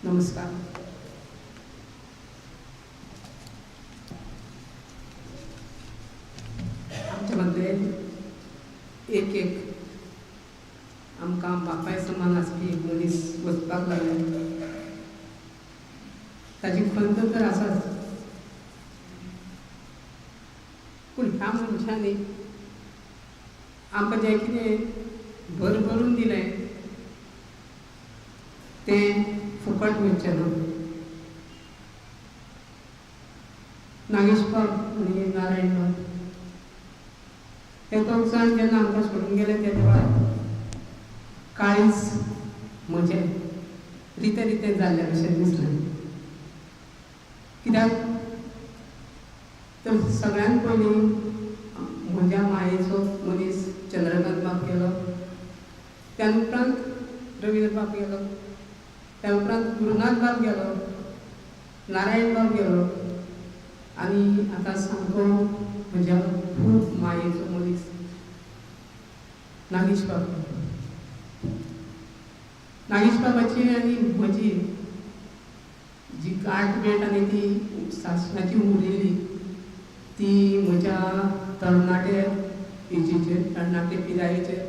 नमस्कार. आमचे मदले एक एक आमकां बापाय समान आसपी एक मनीस वचपाक लागले, ताजी खंत तर आसाच, पूण ह्या मनशांनी आमकां जें कितें भरभरून दिलें तें फुकट वचचें ना. नागेश बाब आनी नारायण बाब हे दोग जाण जेन्ना आमकां सोडून गेले त्या वेळार काळीज म्हजें रितें रितें जाल्ल्या भशेन दिसलें. कित्याक तर सगळ्यांत पयलीं म्हज्या मायेचो मनीस चंद्रकांत बाब गेलो, त्या उपरांत रवींद्र बाब गेलो, त्या उपरांत गुरुनाथ बाब गेलो, नारायण बाब गेलो आनी आतां सामको म्हज्या खूब मायेचो मनीस नागेश बाब. नागेश बाबाची आनी म्हजी जी गांठ भेट आनी ती सासणाची उरिल्ली ती म्हज्या तरणाटे एजीचेर, तरणाटे पिरायेचेर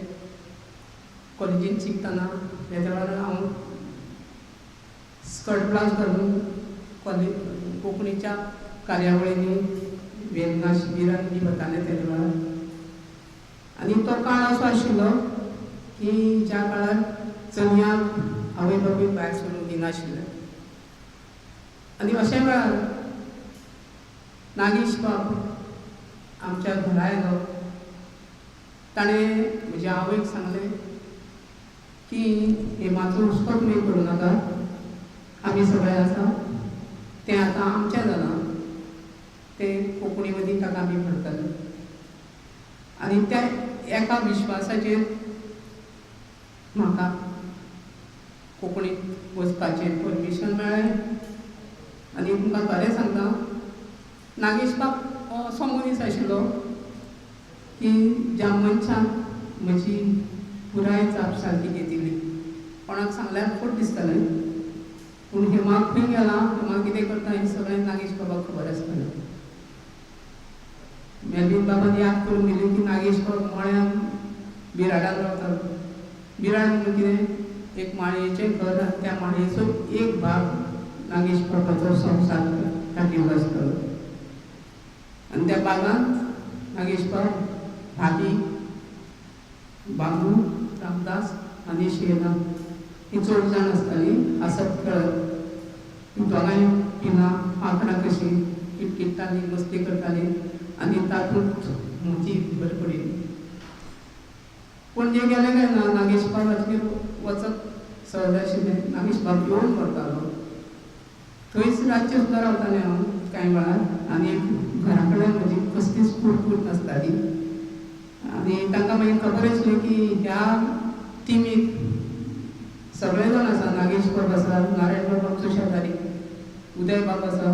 कॉलेजींत शिकतना त्या वेळार हांव स्कर्ट ब्लावज घालून कॉलेज कोंकणीच्या कार्यावळींनी वेलंगा शिबिरान बी वतालें त्या वेळार. आनी तो काळ असो आशिल्लो की ज्या काळार चलयांक आवय बापूय भायर सरूंक दिनाशिल्ले आनी अशा वेळार नागेश बाब आमच्या घरा आयलो. ताणें म्हज्या आवयक सांगलें की हेमाचो हुस्को तुमी करूं नाका, आमी सगळे आसा, तें आतां आमचें जालां, तें कोंकणी मदीं ताका आमी भरतले. आनी त्या एका विश्वासाचेर म्हाका कोंकणीत वचपाचें परमिशन मेळ्ळें. आनी तुमकां खरें सांगता, नागेश बाब असो मनीस आशिल्लो की ज्या मनशान म्हजी पुराय जापसालकी घेतिल्ली. कोणाक सांगल्यार फट दिसतालें, पूण हेमा खंय गेलां, हेमा कितें करता हें सगळें नागेश बाबाक खबर आसतालें. मेलवीन बाबान याद करून दिली की नागेश बाब मळ्यान बिराडान रावतालो. बिराड म्हणून कितें, एक माळयेचें घर आनी त्या माळयेचो एक भाग नागेश बाबाचो संवसार थाटिल्लो आसतालो. आनी त्या बागांत नागेश बाब, भाभी, बाबू, रामदास आनी शेना ही चड जाण आसतालीं. हांसत खेळत ती दोगांय पिलां पांखडां कशीं किटकिट्टालीं, मस्ती करतालीं आनी तातूंत म्हजी भर पडिल्ली. पूण जे गेले काय ना, नागेश बाबाचेर वचप सहज आशिल्लें. नागेश बाब येवन व्हरतालो, थंयच रातचें सुद्दां रावतालें हांव कांय वेळार. आनी घरा कडेन म्हजी कसलीच कुरकूर नासताली. आनी तांकां मागीर खबर आसली की ह्या टिमीक सगळे जाण आसा, नागेश बाब आसा, नारायण बाब आमचो शेजारी, उदय बाब आसा,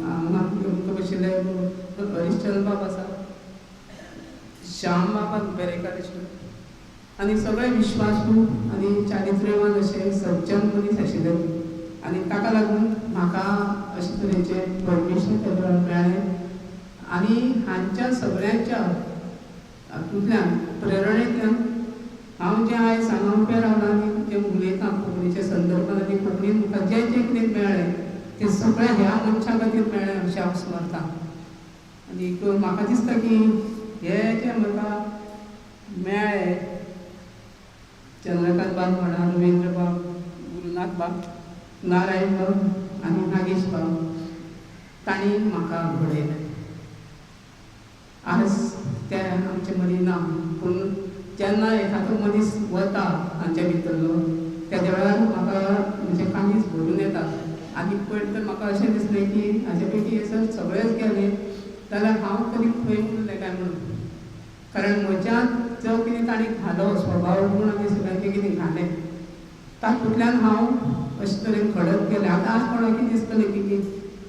हांगा बशिल्ले हरिश्चंद्र बाब आसा, श्याम बाबा बेरेकार आशिल्लो आनी सगळे विश्वासू आनी चारित्र्यवान अशे सज्जन मनीस आशिल्ले. आनी ताका लागून म्हाका अशे तरेचें परमिशन त्या वेळार मेळ्ळें. आनी हांच्या सगळ्यांच्या हातूंतल्यान प्रेरणेंतल्यान हांव जें आयज हांगा उबें रावलां आनी जें उलयतां कोंकणीच्या संदर्भात आनी कोंकणीन म्हाका जें जें कितें मेळ्ळें तें सगळें ह्या मनशां खातीर मेळ्ळें अशें हांव समजतां. आनी म्हाका दिसता की हें जें म्हाका मेळ्ळें, चंद्रकांत बाब म्हणा, रवींद्र बाब, गुरुनाथ बाब, नारायण बाब आनी नागेश बाब, तांणी म्हाका घडयलें. आज ते आमचे मदीं ना, पूण जेन्ना एखादो मनीस वता हांच्या भितरलो त्या वेळार म्हाका म्हजें काळीज भरून येता. आनी पयर तर म्हाका अशें दिसलें की हाजे पैकी हे सर सगळेच गेले जाल्यार हांव तरी खंय उरलें काय म्हणून. कारण म्हज्यांत जो कितें तांणी घालो स्वभाव गूण आनी सगळें जें कितें घालें तातूंतल्यान हांव अशे तरेन घडत गेलें. आतां आज कोणाक कितें दिसतलें की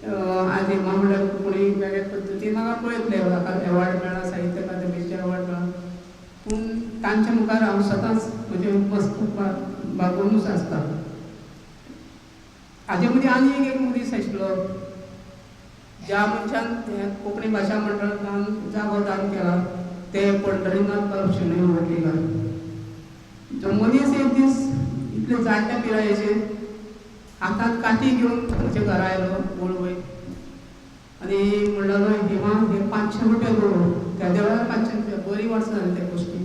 आज हेमा म्हणल्यार कोणी वेगळ्या पद्दतीन म्हाका पळयतले, म्हाका एवॉर्ड मेळ्ळा, साहित्य अकादमीचे एवॉर्ड मेळ्ळा, पूण तांच्या मुखार हांव सदांच म्हजें मस्तक बागोवनूच आसता. हाजे मदीं आनी एक मनीस आशिल्लो ज्या मनशान हें कोंकणी भाशा मंडळान जागो दान केला ते पंढरीनाथ बाब शणै वर्लीकर. जो मनीस एक दीस इतले जाणट्या पिरायेचेर हातांत काठी घेवन म्हज्या घरा आयलो वळवय आनी म्हणलो हेमा हे 500 रुपया दवर. त्या वेळार 500 रुपया बरीं वर्सां जालीं त्या गोश्टी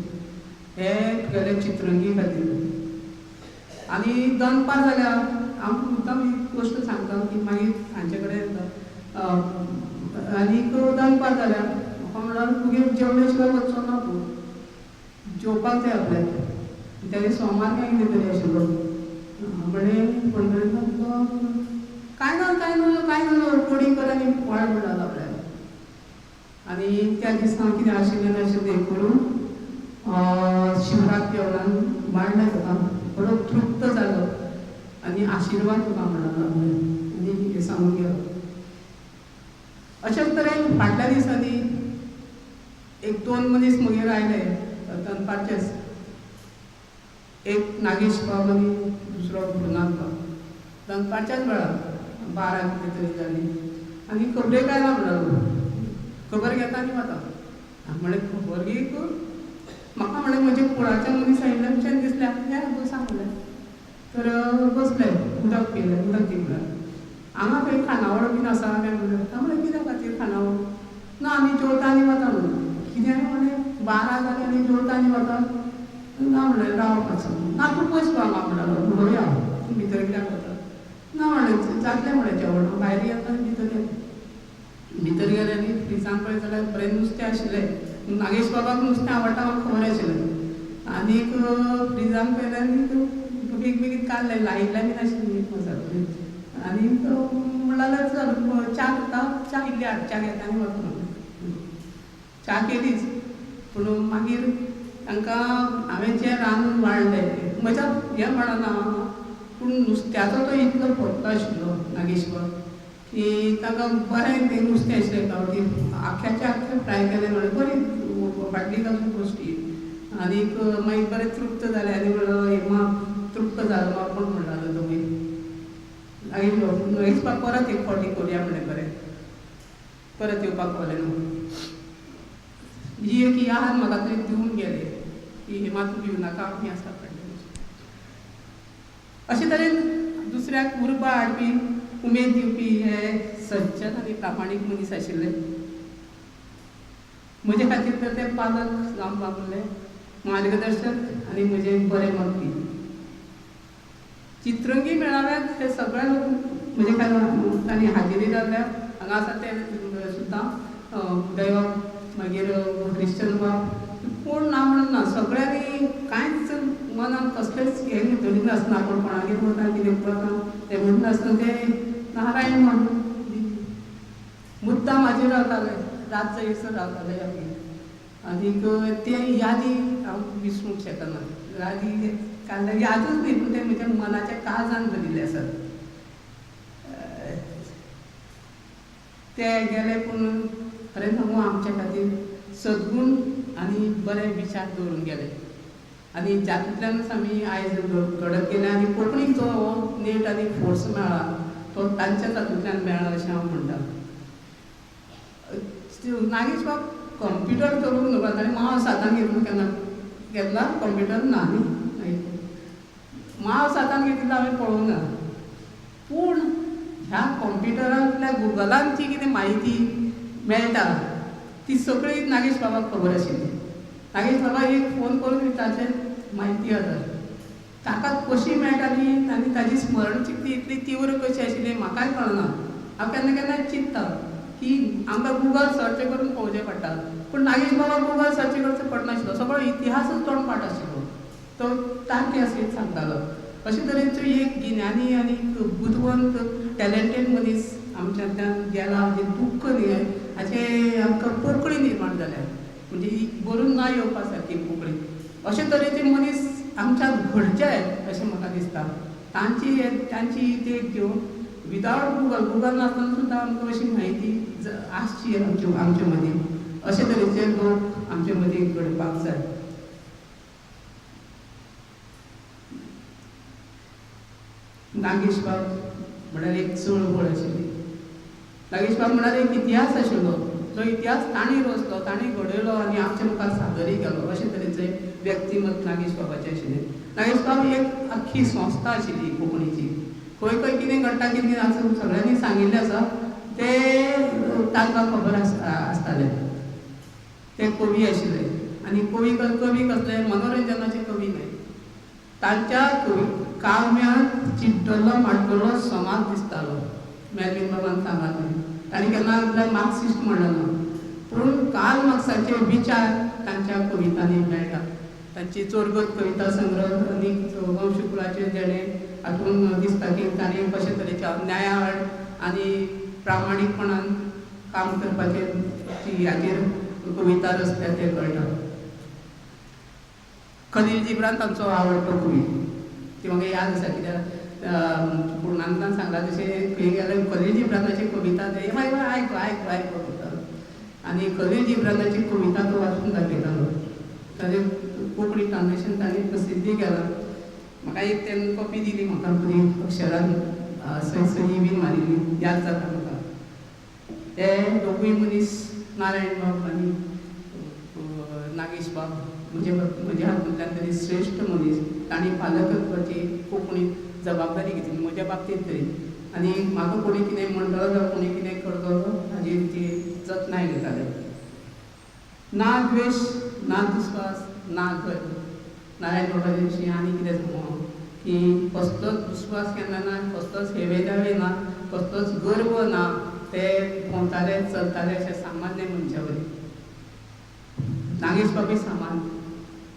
हे तुगेले चित्रंगी खातीर. आनी दनपार जाल्या हांव मुद्दाम एक गोश्ट सांगता की मागीर हांचे कडेन आनीक दनपार जाल्या म्हाका म्हणल्यार तुगेर जेवले शिवाय वचचो ना तूं, जेवपाक जाय आपल्याक. त्या दीस सोमार काय कितें तरी आशिल्लो. म्हणलें पंढरीनाथ कांय ना कांय ना कांय ना कोडी कर आनी वाड म्हणटालो आपल्याक. आनी त्या दिसा कितें आशिल्लें नाशिल्लें हें करून शिवराक जेवणान वाडलें ताका, बरो तृप्त जालो आनी आशिर्वाद तुका म्हणलो आनी हें सांगून गेलो. अशेच तरेन फाटल्या दिसांनी एक दोन मनीस म्हगेर आयले दनपारचेच, एक नागेश बाब आनी दुसरो गुरुनाथ बाब. दनपारच्याच वेळार 12 कितें तरी जाली आनी खबरेक आयला म्हणलो, खबर घेता आनी वता. म्हणलें खबर घेयक म्हाका म्हणलें म्हज्या कुळाच्या मनीस आयिल्ल्या भशेन दिसलें. या बसा म्हणलें, तर बसले उदक पिलें, उदक दी म्हणल्यार हांगा खंय खाणावळ बीन आसा काय म्हणलें. म्हणलें कित्या खातीर खाणावळ ना, आमी जेवता आनी वता म्हणून. कितें म्हणलें 12 जालें आनी जेवता आनी वता ना म्हणलें राव मातसो ना तूं पयस गो हांगा म्हणटालो उलोवया तूं भितर कित्याक वता ना म्हणलें जातलें म्हणलें जेवण. भायर येता आनी भितर गेलें. भितर गेलें आनी फ्रिजान पळयत जाल्यार बरें नुस्तें आशिल्लें. नागेश बाबाक नुस्तें आवडटा म्हाका खबर आशिल्लें. आनीक फ्रिजान पळयलें आनी बेगीन बेगीन काडलें, लायिल्लें बीन आशिल्लें मीठ मसालो आनीक म्हणल्यार चल च्या करता, च्या इल्ली हाड, च्या घेता आनी वता म्हणलें. च्या केलीच पूण मागीर तांकां हांवें जें रांदून वाडलें म्हज्या हें म्हणना पूण नुस्त्याचो तो इतलो भक्त आशिल्लो नागेश बाब की तांकां बरें तें नुस्तें आशिल्लें गांवठी आख्याचें आख्खें फ्राय केलें म्हणलें बरी फाटली तातूंत गोश्टी. आनीक मागीर बरें तृप्त जालें आनी म्हणलो हेमा तृप्त जालो म्हाका कोण म्हणटालो तो मागीर नागेश बाब नागेश बाब परत एक फावटी करुया म्हणलें बरें परत येवपाक पावलें न्हू. ही एक याद म्हाका थंय दिवन गेले की हेमा तूं भिवनाका आमी आसा फाटल्यान. अशे तरेन दुसऱ्याक उर्बा हाडपी उमेद दिवपी हे सज्जन आनी प्रामाणीक मनीस आशिल्ले. म्हजे खातीर तर ते पालक जावन वावुरले, मार्गदर्शक आनी म्हजे बरें मागपी. चित्रंगी मेळाव्यात हे सगळे लोक म्हजे खातीर तांणी हाजेरी लावल्या. हांगा आसा ते सुद्दां उदयबाब मागीर हरिश्चंद्र बाब कोण ना म्हणून ना, सगळ्यांनी कांयच मनान कसलेंच हें धरिनासतना आपूण कोणागेर वता कितें करता तें म्हणनासतना ते नारायण म्हणून मुद्दाम हाजेर रावताले, रात जायसर रावताले आमी. आनीक ते यादी हांव विसरूंक शकना, यादी काडल्यार यादूच न्ही पूण ते म्हज्या मनाच्या काळजान भरिल्ले आसात. ते गेले पूण खरें सांगू आमच्या खातीर सद्गूण आनी बरे विचार दवरून गेले आनी जातूंतल्यानूच आमी आयज घडत गेले आनी कोंकणीक जो हो नेट आनी फोर्स मेळ्ळा तो तांच्या तातूंतल्यान मेळ्ळा अशें हांव म्हणटा. नागेश बाब कंप्युटर चलोवंक न्हू ताणें मावस हातान घेतलो केन्ना घेतला कंप्युटर ना न्ही, मावस हातान घेतिल्लो हांवें पळोवंक ना पूण ह्या कंप्युटरांतल्या गुगलान जी कितें म्हायती मेळटा ती सगळी नागेश बाबाक खबर आशिल्ली. नागेश बाबा एक फोन करून विचारचें म्हायती आसा ताका कशी मेळटाली आनी ताजी स्मरणशक्ती इतली तीव्र कशी आशिल्ली म्हाकाय कळना. हांव केन्ना केन्ना चिंतता की आमकां गुगल सर्च करून पळोवचें पडटा पूण नागेश बाबा गुगल सर्च करचें पडनाशिल्लो, सगळो इतिहासूच तोंडपाठ आशिल्लो, तो तारखे आसलीच सांगतालो. अशे तरेचो एक गिन्यानी आनी बुदवंत टॅलंटेड मनीस आमच्यांतल्यान गेला म्हणजे दुख्ख न्ही हाचें आमकां पोकळी निर्माण जाल्या, म्हणजे बरोवन ना येवपा सारकी पोकळी. अशे तरेचे मनीस आमच्यांत घडचे अशें म्हाका दिसता. तांची देख घेवन विदावट गुगल, गुगल नासतना सुद्दां आमकां अशी म्हायती आसची आमचे मदीं. अशे तरेचे लोक आमचे मदीं घडपाक जाय. नागेश बाब म्हळ्यार एक चळवळ आशिल्ली. नागेशबाब म्हळ्यार एक इतिहास आशिल्लो, जो इतिहास तांणी रचलो, तांणी घडयलो आनी आमच्या मुखार सादरय केलो. अशे तरेचें व्यक्तिमत्व नागेश बाबाचें आशिल्लें. नागेशबाब एक आख्खी संस्था आशिल्ली कोंकणीची. खंय खंय कितें घडटा कितें कितें आसा सगळ्यांनी सांगिल्लें आसा, तें तांकां खबर आसतालें. ते कवी आशिल्ले आनी कवी कवी कसले, मनोरंजनाचे कवी न्हय. तांच्या कवी काव्यांत चिड्डलो माड्डलो समाज दिसतालो. मेलवीन बाबान सांगलां तें, तांणी केन्ना आपल्याक मार्क्सिस्ट म्हणलें ना, पूण कार्ल मार्क्साचे विचार तांच्या कवितांनी मेळटा. तांची चोरगत कविता संग्रह आनी वंशकुलाचें देणें हातूंत दिसता की तांणी कशे तरेच्या अन्याया आड आनी प्रामाणीकपणान काम करपाचें हाचेर कविता रचल्या तें कळटा. खलील जिब्रान तांचो आवडटो कवी, ती म्हाका याद आसा, कित्याक पूर्णानंदान सांगलां तशें खंय गेल्यार खलील जिब्रानाची कविता ते आयक आयक आयक करतालो आनी खलील जिब्रानाची कविता तो वाचून दाखयतालो. ताजें कोंकणी ट्रान्सलेशन तांणी प्रसिद्धी केलां. म्हाका एक तेन्ना कॉपी दिली, म्हाका बरी अक्षरान सही सही बीन मारिल्ली याद जाता म्हाका. ते दोगूय मनीस नारायण बाब आनी नागेश बाब म्हजे म्हज्या हातूंतल्यान तरी श्रेश्ठ मनीस. तांणी पालकत्वाची कोंकणी जबाबदारी घेतली म्हज्या बाबतींत तरी, आनी म्हाका कोणी कितें म्हणटलो जावं कोणी कितें करतलो हाजी ती जतनाय घेताले. ना द्वेश, ना दुस्वास, ना गर्व. नारायण बाबाचे विशीं आनी कितें सांगू की कसलोच दुस्वास केन्ना ना, कसलोच हेवे दावे ना, कसलोच गर्व ना. ते भोंवताले चलताले अशे सामान्य मनशा वरी. नागेश बाबूय सामान्य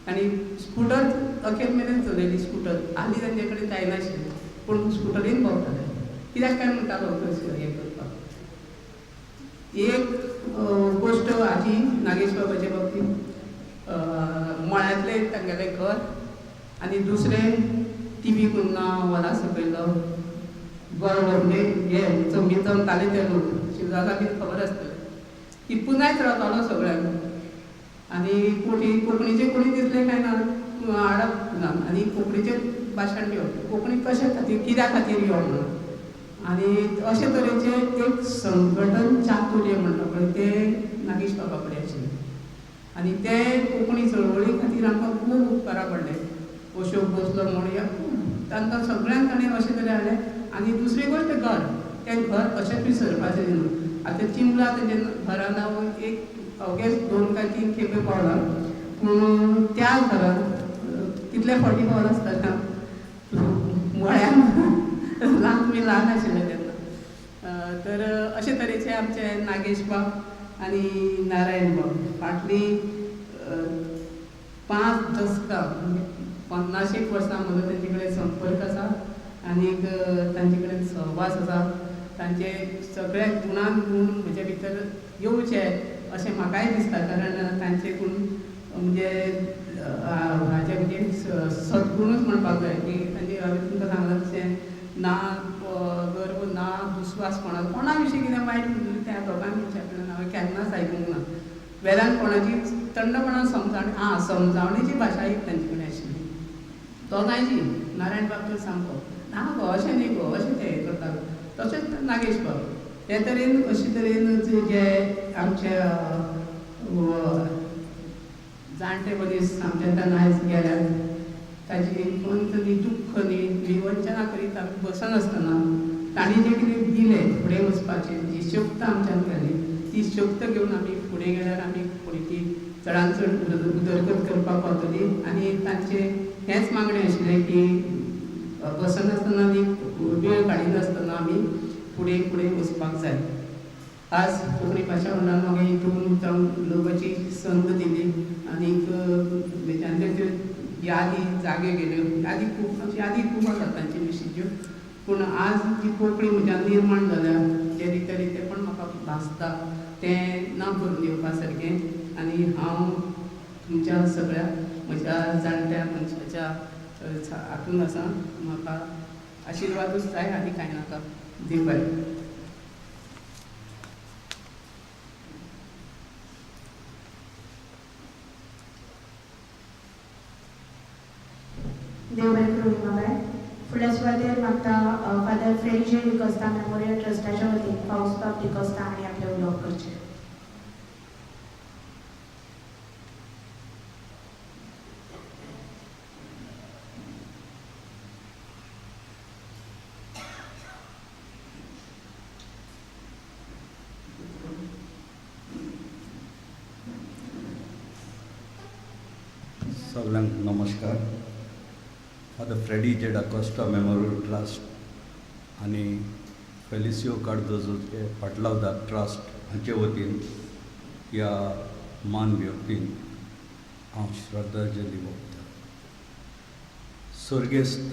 आनी स्कुटर अखेर मेरेन चलयली. स्कुटर हालीं तांचे कडेन जायनाशिल्लें, पूण स्कुटरीन भोंवताले. कित्याक काय म्हणटालो हें करपाक. एक गोश्ट हाजी नागेश बाबाच्या बाबतींत, मळ्यांतलें तांगेलें घर आनी दुसरें टिवी कुन्ना वरा सकयलो बरो म्हणजे हे जमनीत जमताले ते लोक, शिवदासा बी खबर आसतलें की पुनायत रावतालो सगळ्यांक. आनी कोटी कोंकणीचे कोणी दिसलें काय ना हाडप ना आनी कोंकणीचें भाशण घेवप, कोंकणी कशे खातीर कित्या खातीर यो म्हणून. आनी अशे तरेचें एक संघटन चातुर्य म्हणटा पळय तें नागेश बाबा कडेन आशिल्लें आनी तें कोंकणी चळवळी खातीर आमकां खूब उपकारा पडलें. अशोक भोसलो म्हणया खूब तांकां सगळ्यांक ताणें अशें तरेन हाडलें. आनी दुसरी गोश्ट घर, तें घर कशेंच विसरपाचें न्हू. आतां चिंबला तेजें घरान हांव एक अवघेच 2 काय 3 खेपे पावलां, पूण त्या घरान कितले फावटी पावलां आसतना मळ्यान ल्हान मी ल्हान आशिल्लें तेन्ना. तर अशे तरेचे आमचे नागेश बाब आनी नारायण बाब फाटलीं 5 दसकां म्हणजे 50 वर्सां म्हजो तांचे कडेन संपर्क आसा आनीक तांचे कडेन सहवास आसा. तांचे सगळे गुणान गूण म्हजे भितर येवचे अशें म्हाकाय दिसता, कारण तांचे गुण म्हणजे हाजे म्हणजे सद्गुणूच म्हणपाक जाय की तांचे हांवें तुमकां सांगलां तशें ना गर्व, ना दुस्वास, कोणा कोणा विशीं कितें वायट म्हणलें त्या दोगांय मनशां कडल्यान हांवें केन्नाच आयकूंक ना. वेल्यान कोणाची थंडपणान समजावणी, आं समजावणेची भाशा एक तांचे कडेन आशिल्ली दोगांयची. नारायण बाब तर सामको ना गो अशें न्ही गो अशें ते हें करतालो, तशेंच नागेश बाब. हे तरेन अशे तरेन जे आमचे जाणटे मनीस आमच्या आयज गेल्यात ताजी खंत न्ही, दुख्ख न्ही, विवंचना करीत आमी बसनासतना तांणी जें कितें दिलें फुडें वचपाचें, जी शक्त आमच्यान घाली ती शक्त घेवन आमी फुडें गेल्यार आमी फुडें ती चडान चड उदरगत करपाक पावतली. आनी तांचें हेंच मागणें आशिल्लें की बसनासतना आनी वेळ काडिनासतना आमी फुडें फुडें वचपाक जाय. आज कोंकणी भाशा मंडळान म्हाका हितून उलोवपाची संद दिली आनीक म्हज्यान त्यो यादी जाग्यो गेल्यो. यादी खूब यादी खूब आसात तांचे विशींच्यो, पूण आज जी कोंकणी म्हज्यान निर्माण जाल्या जें रितें रितेंपण म्हाका भासता तें ना भरून येवपा सारकें. आनी हांव तुमच्या सगळ्या म्हज्या जाणट्या मनशाच्या हातून आसा. म्हाका आशिर्वादूच जाय आनी कांय नाका. देव बरें. देव बरें करूं बाबाय. फुडल्या सुवातेर मागता फादर फ्रेडी जे डिकोस्ता मेमोरियल ट्रस्टाच्या वतीन फावस्बाब डिकोस्ता हांणी आपलें उलोवप करचें. सगळ्यांक नमस्कार. Father Freddy J D'Costa memorial trust आनी फेलिसियो कार्दोजोचे पाटलावदार ट्रस्ट हांचे वतीन ह्या मान व्यक्तीन हांव श्रद्धांजली वापता. स्वर्गेस्त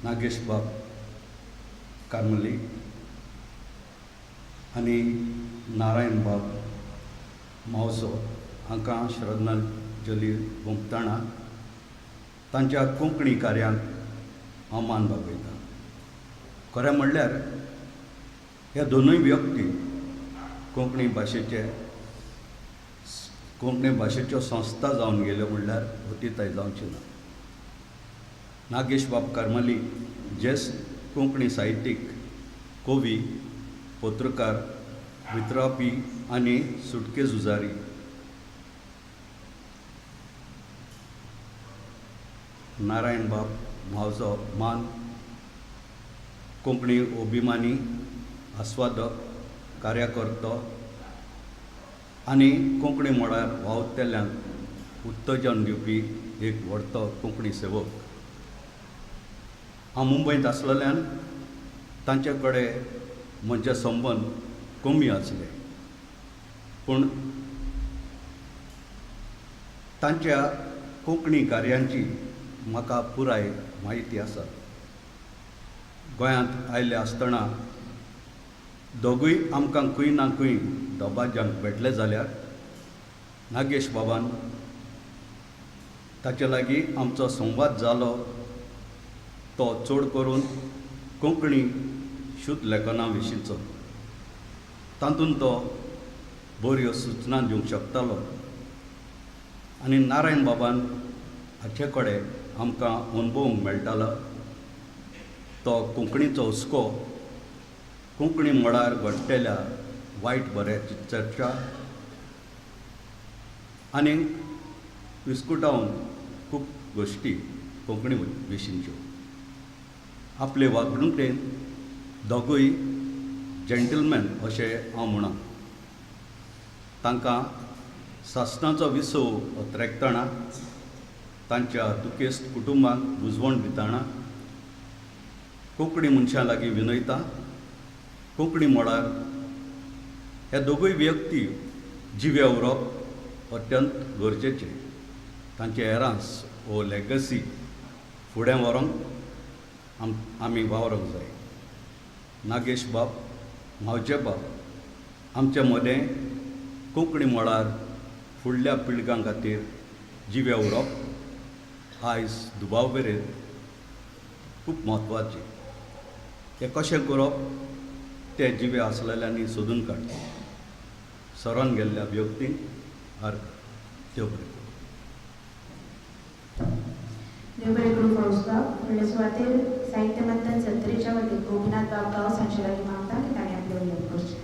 नागेश बाब कार्मली आनी नारायण बाब मावजो हांकां श्रद्धांजली ओंपतना तांच्या कोंकणी कार्यांक हांव मान बागयतां. खरें म्हणल्यार ह्या दोनूय व्यक्ती कोंकणी भाशेच्यो संस्था जावन गेल्यो म्हणल्यार अतिताय जावची ना. नागेश बाब करमली ज्येश्ठ कोंकणी साहित्यीक, कवी, पत्रकार, वितरावपी आनी सुटके झुजारी. नारायण बाब मावजो मान कोंकणी अभिमानी, आस्वादक, कार्यकर्तो आनी कोंकणी मळार वावुरतल्यांक उत्तेजन दिवपी एक व्हडतो कोंकणी सेवक. हांव मुंबयंत आसलेल्यान तांचे कडेन म्हजे संबंद कमी आसले, पूण तांच्या कोंकणी कार्यांची म्हाका पुराय म्हायती आसा. गोंयांत आयले आसतना दोगूय आमकां खंय ना खंय दबाज्यांक भेटले जाल्यार नागेश बाबान ताचे लागीं आमचो संवाद जालो तो चड करून कोंकणी शुद्ध लेखना विशींचो. तातूंत तो बऱ्यो सुचना दिवंक शकतालो आनी नारायण बाबान हाचे कडेन आमकां अणभवूंक मेळटालो तो कोंकणीचो हुस्को, कोंकणी मळार घडटेल्या वायट बऱ्याची चर्चा आनी विस्कुटावन खूब गोश्टी कोंकणी विशींच्यो. आपले वागणुकेन दोगूय जँटलमॅन अशें हांव म्हणा. तांकां सासणाचो विसव अत्रेकतना, तांच्या दुखेस्त कुटुंबाक बुजवण दितना कोंकणी मनशां लागीं विनयता, कोंकणी मळार हे दोगूय व्यक्ती जिवे उरप अत्यंत गरजेचें. तांचे एरांस वो लेगसी फुडें व्हरूंक आमी वावरूंक जाय. नागेश बाब, मावजे बाब आमचे मदें कोंकणी मळार फुडल्या पिळग्यां खातीर जिवे उरप आयज दुबाव बेरेत खूब म्हत्वाचें. हें कशें करप तें जिवे आसलेल्यांनी सोदून काडचें. सरोन गेल्ल्या व्यक्तींक अर्घ. देव बरें करूं. देव बरें करूं फावस्बाब. फुडले सुवातेर साहित्य मंथन सत्तरीच्या वतीन गोपीनाथ बाब गांवस हांचे लागीं मागता की तांणी आपलें उलोवप करचें.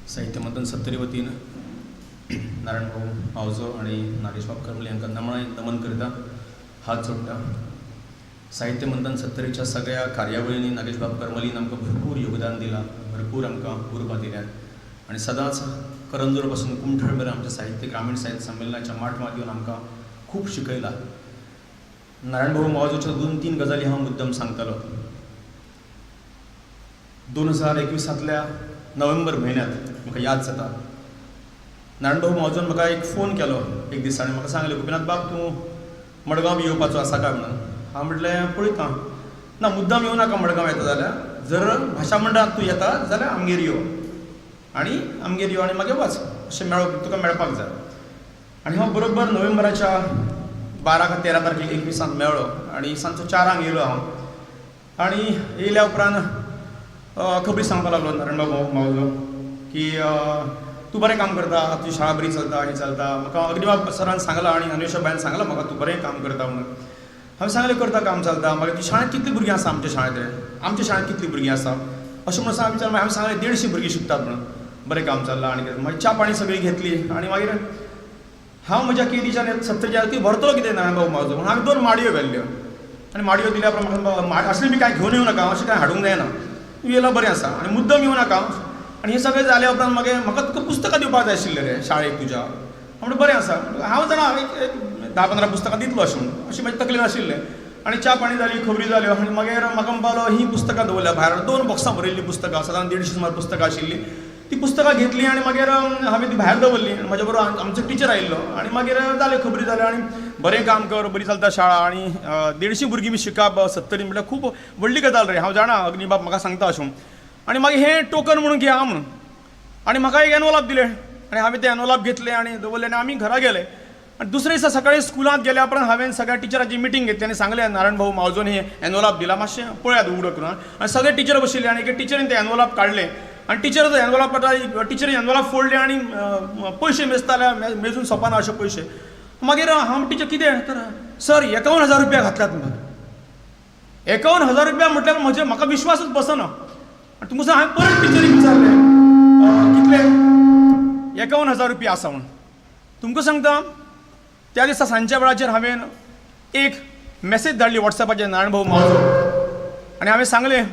साहित्य मंथन सत्तरी वतीन नारायण भाऊ मावजो आनी नागेश बाब करमली हांकां नमळाय नमन करता, हात जोडटा. साहित्य मंथन सत्तरीच्या सगळ्या कार्यावळींनी नागेश बाब करमलीन आमकां भरपूर योगदान दिलां, भरपूर आमकां उर्बा दिल्यात आनी सदांच करंजूर पासून कुमठळ मेरेन आमच्या साहित्य ग्रामीण साहित्य संमेलनाच्या माटवांत येवन आमकां खूब शिकयलां. नारायण भाऊ मावजोच्यो 2-3 गजाली हांव मुद्दम सांगतलो. 2021 नोव्हेंबर म्हयन्यांत म्हाका याद जाता, नारायण भाऊ मावजोन म्हाका एक फोन केलो एक दीस आनी म्हाका सांगलें, गोपीनाथ बाब तूं मडगांव बी येवपाचो आसा काय म्हणून. हांव म्हटलें पळयता. ना, मुद्दाम येवं नाका मडगांव येता जाल्यार, जर भाशा मंडळांत तूं येता जाल्यार आमगेर यो आनी आमगेर यो आनी मागीर वच, अशें मेळप तुका मेळपाक जाय. आनी हांव बरोबर नोव्हेंबराच्या 12 का 13 तारखेक एक दिसांक मेळ्ळो आनी सांजचो 4 येयलो हांव आनी येयल्या उपरांत खबरी सांगपाक लागलो नारायणबाब मावजो की तूं बरें काम करता, तुजी शाळा बरी चलता, हें चलता. म्हाका अग्निबाब सरान सांगलां आनी अनुशा बायन सांगलां म्हाका तूं बरें काम करता म्हणून. हांवें सांगलें करता काम चलता. मागीर ती शाळेंत कितलीं भुरगीं आसा, आमच्या शाळेंत रे, आमच्या शाळेंत कितलीं भुरगीं आसा अशें म्हणून हांवें विचारलें. हांवें सांगलें 150 भुरगीं शिकतात म्हणून. बरें काम चल्लां आनी कितें. मागीर च्या पाणी सगळी घेतली आनी मागीर हांव म्हज्या केरीच्यान सत्तरीच्या ती व्हरतलो कितें नारायणबाबू मावजो म्हणून हांवें 2 माडयो व्हेल्ल्यो आनी माडयो दिल्या प्रमाण असलें बी कांय घेवन येवं नाका, अशें कांय हाडूंक जायना, तूं येयला बरें आसा आनी मुद्दम येवं नाका. आनी हें सगळें जाल्या उपरांत मागीर म्हाका तुका पुस्तकां दिवपाक जाय आशिल्लें रे शाळेक तुज्या. म्हणून बरें आसा, हांव जाणा एक 10-15 पुस्तकां दितलो अशें म्हणून, अशें म्हज्या तकलेन आशिल्लें. आनी च्या पाणी जाली, खबरी जाल्यो आनी मागीर म्हाका म्हणपाक ही पुस्तकां दवरल्या भायर, 2 बॉक्सां भरिल्लीं पुस्तकां, सादारण 150 सुमार पुस्तकां आशिल्लीं. ती पुस्तकां घेतलीं आनी मागीर हांवें ती भायर दवरलीं आनी म्हज्या बरोबर आमचो टिचर आयिल्लो आनी मागीर जाल्यो खबरी जाल्यो आनी बरें काम कर, बरी चलता शाळा आनी 150 भुरगीं बी शिकप 70 म्हटल्यार खूब व्हडली गजाल रे, हांव जाणा अग्निबाब म्हाका सांगता अशें म्हणून. आनी मागीर हें टोकन म्हणून घे म्हणून आनी म्हाका एक एनवलप दिलें आनी हांवें तें एनवलप घेतलें आनी दवरलें आनी आमी घरा गेले. आनी दुसरे दिसा सकाळीं स्कुलांत गेल्या उपरांत हांवें सगळ्या टिचरांची मिटींग घेतली आनी सांगलें नारायण भाऊ मावजोन हें एनवलप दिलां, मातशें पळयात उगडो करून. आनी सगळे टिचर बशिल्ले आनी एके टिचरीन तें एनवलप काडलें आनी टिचर एनवलप काडटा, टिचरीन एनवलप फोडलें आनी पयशे मेजताले, मेजून सोंपना अशे पयशे. मागीर हांव टिचर कितें तर सर 51,000 रुपया घातल्यात म्हाका. 51,000 रुपया म्हटल्यार म्हजे म्हाका विश्वासूच बसना. आनी तुमकां हांवें परत टिचरीक विचारलें कितले 51,000 रुपया आसा म्हणून. तुमकां सांगता त्या दिसा सांजच्या वेळाचेर हांवें एक मॅसेज धाडली वॉट्सॅपाचेर नारायण भाऊ मावजो आनी हांवें सांगलें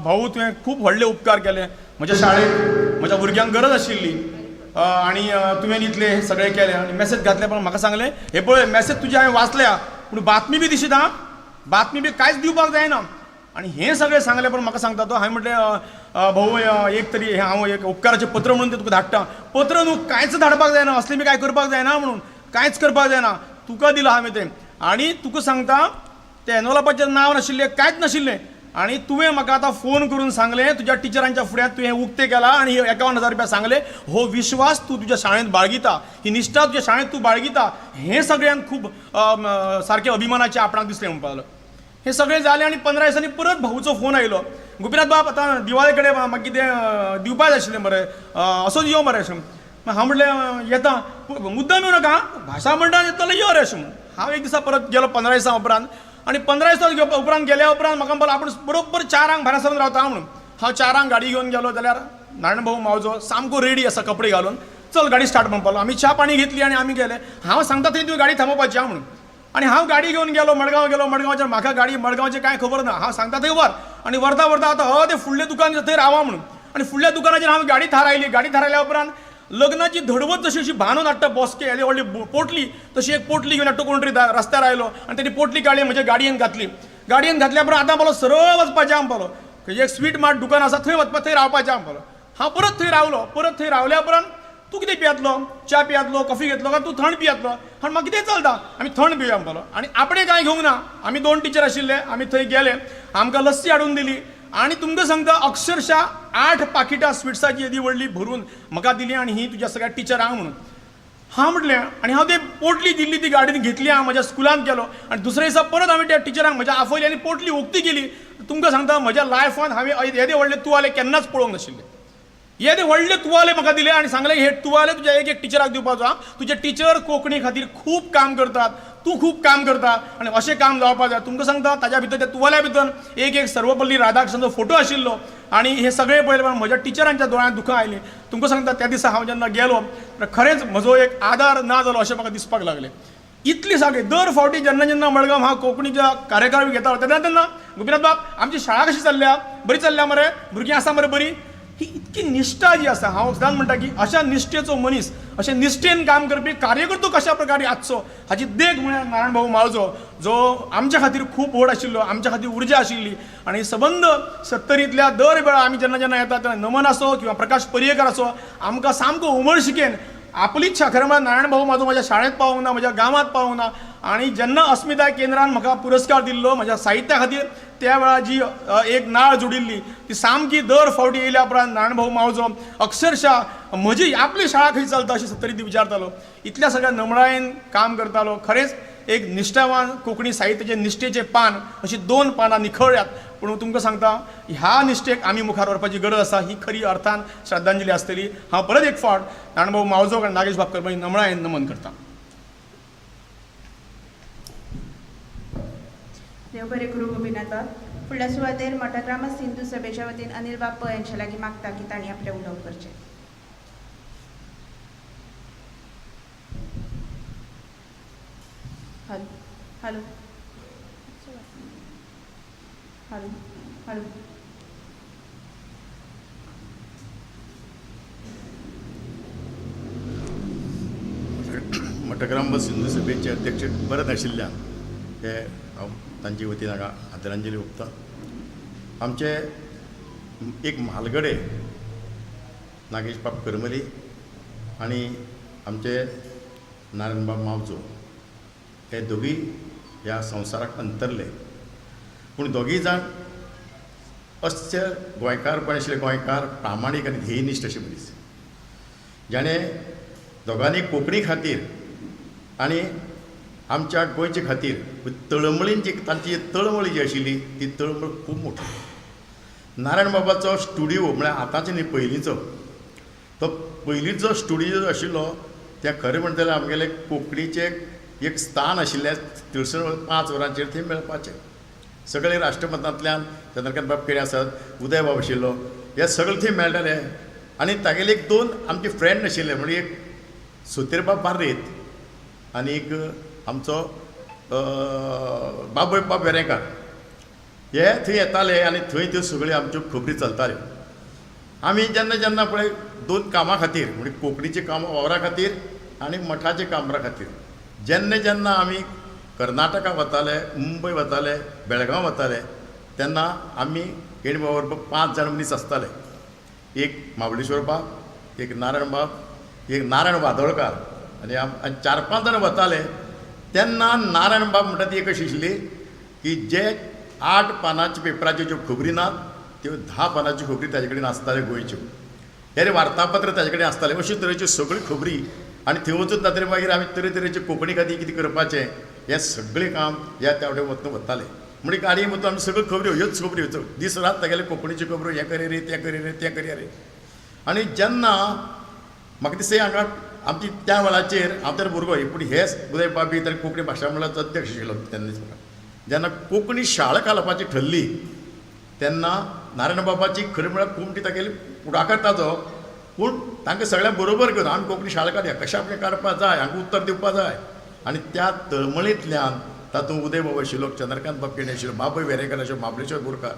भाऊ तुवें खूब व्हडले उपकार केले म्हज्या शाळेक, म्हज्या भुरग्यांक गरज आशिल्ली आनी तुवें इतलें सगळें केलें. आनी मॅसेज घातले पण म्हाका सांगलें हे पळय मॅसेज तुजी हांवें वाचल्या पूण बातमी बी दिशीत आं, बातमी बी कांयच दिवपाक जायना. आनी हें सगळें सांगलें पण म्हाका सांगता तो हांवें म्हटलें भाऊ एक तरी हें हांव एक उपकाराचें पत्र म्हणून तें तुका धाडटा, पत्र न्हू कांयच धाडपाक जायना, असलें बी कांय करपाक जायना म्हणून, कांयच करपाक जायना, तुका दिलां हांवें तें. आनी तुका सांगता तें एनवलपाचें नांव नाशिल्लें, कांयच नाशिल्लें आनी तुवें म्हाका आतां फोन करून सांगलें तुज्या टिचरांच्या फुड्यांत तुवें उक्तें केलां आनी 51,000 रुपया सांगलें, हो विश्वास तूं तुज्या शाळेंत बाळगिता, ही निश्ठा तुज्या शाळेंत तूं बाळगिता, हें सगळ्यांक खूब सारकें अभिमानाचें आपणाक दिसलें म्हणपाक लागलो. हें सगळें जालें आनी 15 दिसांनी परत भाऊचो फोन आयलो, गोपीनाथ बाब आतां दिवाळे कडेन म्हाका कितें दिवपाक जाय आशिल्लें मरे, असोच यो मरे अशें. हांव म्हटलें येता, मुद्दम येवं नाका, भाशा मंडळान येतलो यो रे अशें म्हणून. हांव एक दिसा परत गेलो 15 दिसां उपरांत आनी 15 दिसां उपरांत गेल्या उपरांत म्हाका म्हणपाक आपूण बरोबर 4 भायर सरून रावता म्हणून. हांव 4 गाडी घेवन गेलो जाल्यार नारायण भाऊ मावजो सामको रेडी आसा कपडे घालून, चल गाडी स्टार्ट म्हणपाक लागलो. आमी च्या पाणी घेतली आनी आमी गेले. हांव सांगता थंय तुवें गाडी थांबोवपाची आं म्हणून. आनी हांव गाडी घेवन गेलो मडगांव गेलो, मडगांवच्यान म्हाका गाडी मडगांवचें कांय खबर ना, हांव सांगता थंय व्हर आनी व्हरता व्हरता आतां हय तें फुडलें दुकान थंय रावा म्हणून. आनी फुडल्या दुकानाचेर हांव गाडी थारायली. गाडी थारायल्या उपरांत लग्नाची धडवत जशी अशी बांदून हाडटा बॉस्के येदी व्हडली पोटली, तशी एक पोटली घेवन हाडटा कोण तरी रस्त्यार आयलो आनी तेणी पोटली काडली म्हज्या गाडयेन घातली. गाडयेन घातल्या उपरांत आतां म्हणलो सरळ वचपाचें आं म्हणलो, एक स्वीट मार्ट दुकान आसा थंय वचपा, थंय रावपाचें आं म्हणलो. हांव परत थंय रावलो. परत थंय रावल्या उपरांत तूं कितें पियेतलो, च्या पियेतलो, कॉफी घेतलो काय तूं थंड पियेतलो? आनी म्हाका कितें चलता, आमी थंड पिवया म्हणलो. आनी आपणें कांय घेवंक ना, आमी 2 टिचर आशिल्ले, आमी थंय गेले, आमकां लस्सी हाडून दिली आनी तुमकां सांगता अक्षरशा 8 पाकिटां स्विट्साची येदी व्हडली भरून म्हाका दिली आनी ही तुज्या सगळ्या टिचरांक म्हणून. हांव म्हटलें आनी हांव ते पोटली दिल्ली ती गाडयेन घेतली, हांव म्हज्या स्कुलांत गेलो आनी दुसऱ्या दिसा परत हांवें त्या टिचरांक म्हज्या आफयली आनी पोटली उक्ती केली. तुमकां सांगता म्हज्या लायफान हांवें येदे व्हडले तुवाले केन्नाच पळोवंक नाशिल्ले. येदे व्हडले तुवाले म्हाका दिले आनी सांगले हे तुवाले तुज्या एक एक टिचराक दिवपाचो आं, तुजे टिचर कोंकणी खातीर खूब काम करतात, तूं खूब काम करता आनी अशें काम जावपाक जाय. तुमकां सांगता ताज्या भितर त्या तुवाल्या भितर एक एक सर्वपल्ली राधाकृष्णाचो फोटो आशिल्लो आनी हे सगळें पळयलें म्हज्या टिचरांच्या दोळ्यांत दुखां आयलीं. तुमकां सांगता त्या दिसा हांव जेन्ना गेलो खरेंच म्हजो एक आदार ना जालो अशें म्हाका दिसपाक लागलें. इतली सारकी दर फावटी जेन्ना जेन्ना मडगांव हांव कोंकणीच्या कार्यक्रम घेतालो तेन्ना तेन्ना गोपीनाथ बाब आमची शाळा कशी चल्ल्या, बरी चल्ल्या मरे, भुरगीं आसा मरे बरी, ही इतकी निश्ठा जी आसा, हांव सदांच म्हणटा की अशा निश्ठेचो मनीस, अशे निश्ठेन काम करपी कार्यकर्तो कशा प्रकारे आसचो हाची देख म्हळ्यार नारायण भाऊ मावजो, जो आमच्या खातीर खूब व्हड आशिल्लो, आमच्या खातीर उर्जा आशिल्ली. आनी सबंद सत्तरींतल्या दर वेळा आमी जेन्ना जेन्ना येता तेन्ना नमन आसो किंवा प्रकाश पर्येकर आसो, आमकां सामको उमळशिकेन आपली इच्छा. खरें म्हळ्यार नारायण भाऊ म्हाजो म्हज्या शाळेंत पावोंक ना, म्हज्या गांवांत पावोंक ना, आनी जेन्ना अस्मिताय केंद्रान म्हाका पुरस्कार दिल्लो म्हज्या साहित्या खातीर, त्या वेळार जी एक नाळ जुडिल्ली ती सामकी दर फावटी येयल्या उपरांत नारायण भाऊ मावजो अक्षरशा म्हजी आपली शाळा खंय चलता अशी सत्तरी ती विचारतालो. इतल्या सगळ्या नमळायेन काम करतालो. खरेंच एक निश्ठावान कोंकणी साहित्याचे निश्ठेचें पान अशी दोन पानां निखळ्ळ्यात. पूण तुमकां सांगता, ह्या निश्ठेक आमी मुखार व्हरपाची गरज आसा. ही खरी अर्थान श्रद्धांजली आसतली. हांव परत एक फावट नारायणबाबू मावजोक आनी नागेश बाब करमली नमळायेन नमन करता. देव बरें करूं गोपीनाथ बाब. फुडल्या सुवातेर मठग्रामस्थ हिंदू सभेच्या वतीन अनिल बाब पै हांचे लागीं मागता की तांणी आपलें उलोवप करचें. Hello hello hello hello. Matgram Hindu सभेचे अध्यक्ष बरे नाशिल्ल्यान हे हांव तांचे वतीन हांगा आदरांजली ओंपता. आमचे एक म्हालगडे नागेश बाब करमली आनी आमचे नारायणबाब मावजो हे दोगूय ह्या संवसाराक अंतरले. पूण दोगूय जाण अस्य गोंयकारपण आशिल्ले, गोंयकार प्रामाणीक आनी ध्येयनिश्ठ अशे मनीस, जाणें दोगांनी कोंकणी खातीर आनी आमच्या गोंयचे खातीर तळमळीन जी तांची तळमळ जी आशिल्ली ती तळमळ खूब मोठी. नारायण बाबाचो स्टुडियो म्हळ्यार आतांचे न्ही, पयलींचो तो पयलींचो स्टुडियो जो आशिल्लो तें खरें म्हणटा जाल्यार आमगेले कोंकणीचें एक स्थान आशिल्लें. तिळसण 5 वरांचेर थंय मेळपाचें. सगळे राष्ट्रमतांतल्यान चंद्रकांत बाब केणी आसत, उदय बाब आशिल्लो, हे सगळे थंय मेळटाले. आनी तागेले एक दोन आमचे फ्रेंड आशिल्ले, म्हणजे एक सोतेरबाब बार्रेत आनी एक आमचो बाबय बाब वेरेंकार, हे थंय येताले आनी थंय त्यो सगळ्यो आमच्यो खबरी चलताल्यो. आमी जेन्ना जेन्ना पळय दोन कामां खातीर, म्हणजे कोंकणीचे काम वावरा खातीर आनी मठाचे कामरा खातीर, जेन्ना जेन्ना आमी कर्नाटका वताले, मुंबय वताले, बेळगांव वताले, तेन्ना आमी केणी बाबा बरोबर 5 जाण मनीस आसताले. एक महाबळेश्वर बाब, एक नारायण बाब, एक नारायण वादोळकार आनी आनी 4-5 जाण वताले. तेन्ना नारायण बाब म्हणटा ती एक अशी आशिल्ली की जे 8 पानांच्या पेपराच्यो ज्यो खबरी नात त्यो 10 पानांच्यो खबरी ताजे कडेन आसताल्यो गोंयच्यो. हे वार्तापत्र ताजे कडेन आसतालें. अश्यो तरेच्यो सगळ्यो खबरी. आनी थंय वचून जातकीर मागीर आमी तरेतरेचे कोंकणी खातीर कितें करपाचें हें सगळें काम ह्या त्या वटेन वतना वतालें. म्हणजे गाडयेन वतना आमी सगळ्यो खबऱ्यो, ह्योच खबऱ्यो, दीस रात तागेले कोंकणीच्यो खबऱ्यो, हें करी रे, तें करी रे, तें करी रे. आनी जेन्ना म्हाका दिसता हांगा आमची त्या वेळाचेर हांव तर भुरगो, पूण हेच उदय बाब बी तर कोंकणी भाशा मंडळाचो अध्यक्ष आशिल्लो तेन्ना दिसा. जेन्ना कोंकणी शाळा घालपाची ठरली तेन्ना नारायण बाबाची खरें म्हळ्यार कोंकणी तागेली फुडाकार ताजो, पूण तांकां सगळ्यांक बरोबर घेवन आमी कोंकणी शाळा काडया, कशा आपणें काडपा जाय, हांकां उत्तर दिवपा जाय. आनी त्या तळमळींतल्यान तातूंत उदय बाबा आशिल्लो, चंद्रकांत बाब केणी आशिल्लो, बाबय वेरेंकार आशिल्लो, महाबळेश्वर बोरकार,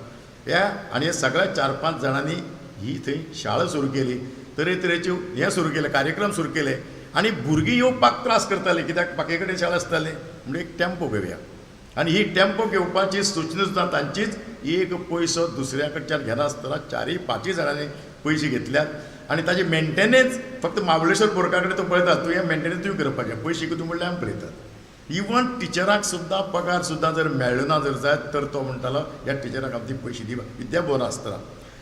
ह्या आनी हे सगळ्या 4-5 जाणांनी ही थंय शाळा सुरू केली. तरेतरेच्यो हें सुरू केलें, कार्यक्रम सुरू केले. आनी भुरगीं येवपाक त्रास करतालीं, कित्याक बाकी कडेन शाळा आसताली म्हणजे एक टेम्पो घेवया. आनी ही टेम्पो घेवपाची सुचना सुद्दां तांचीच, एक पयसो दुसऱ्या कडच्यान घेनासतना 4-5 जाणांनी पयशे घेतल्यात. आनी ताजी मेंटेनन्स फक्त महाबळेश्वर बोरकार कडेन तो पळयता, तूं हें मेंटेनन्स तुवें करपाचें, पयशे कितें म्हणल्यार आमी पळयतात. इवन टिचराक सुद्दां पगार सुद्दां जर मेळ्ळो ना जर जायत तर तो म्हणटालो ह्या टिचराक आमचे पयशे दी, विद्या भवन आसतना.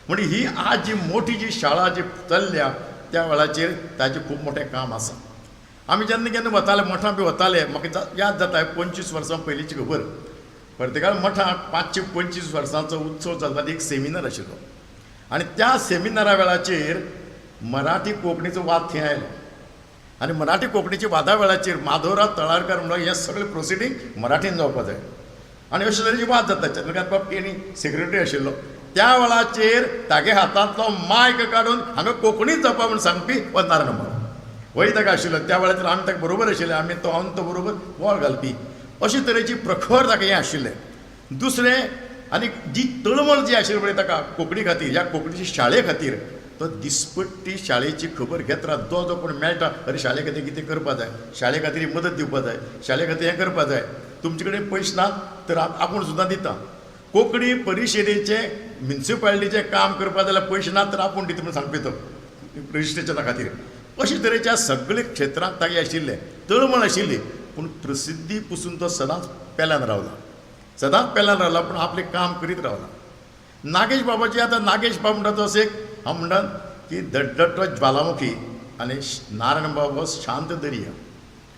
म्हणजे ही आज जी मोठी जी शाळा जी चल्ल्या त्या वेळाचेर ताजें खूब मोठें काम आसा. आमी जेन्ना केन्ना वताले मठां बी वताले, म्हाका याद जाता 25 वर्सां पयलींची खबर. पर्तगाळ मठांत 525 वर्सांचो उत्सव चलता, एक सेमिनार आशिल्लो. आनी त्या सेमिनारा वेळाचेर मराठी कोंकणीचो वाद थंय आयलो. आनी मराठी कोंकणीच्या वादा वेळाचेर माधवराव तळारकर म्हणून हें सगळें प्रोसिडींग मराठीन जावपा जाय. आनी अशे तरेचे वाद जाता. चंद्रकांत बाब केणी सेक्रेटरी आशिल्लो त्या वेळाचेर तागे हातांतलो मायक काडून हांगा कोंकणीच जावपा म्हूण सांगपी हो नारायण बाब वय ताका आशिल्लो. त्या वेळाचेर आमी ताका बरोबर आशिल्ले, आमी तो हांव तो बरोबर वळ घालपी, अशे तरेची प्रखर ताका हें आशिल्लें. दुसरें आनी जी तळमळ जी आशिल्ली पळय ताका कोंकणी खातीर, ह्या कोंकणीची शाळे खातीर, तो दिसपट्टी शाळेची खबर घेत रावता. जो जो कोण मेळटा, अरे शाळे खातीर कितें करपा जाय, शाळे खातीर मदत दिवपा जाय, शाळे खातीर हें करपा जाय, तुमचे कडेन पयशे ना तर आपूण सुद्दां दिता. कोंकणी परिशदेचें म्युनिसिपालिटीचें काम करपा जाल्यार पयशे ना तर आपूण दिता म्हूण सांगपी तो रजिस्ट्रेशना खातीर. अशे तरेच्या सगळे क्षेत्रांत तागें आशिल्लें, तळमळ आशिल्ली. पूण प्रसिद्धी पसून तो सदांच पेल्यान रावला, सदांच पेल्यान रावला, पूण आपलें काम करीत रावला. नागेश बाबाची आतां नागेश बाब म्हणटा तो असो एक हांव म्हणटा की धडधडटो ज्वालामुखी आनी नारायणबाब हो शांत दर्या,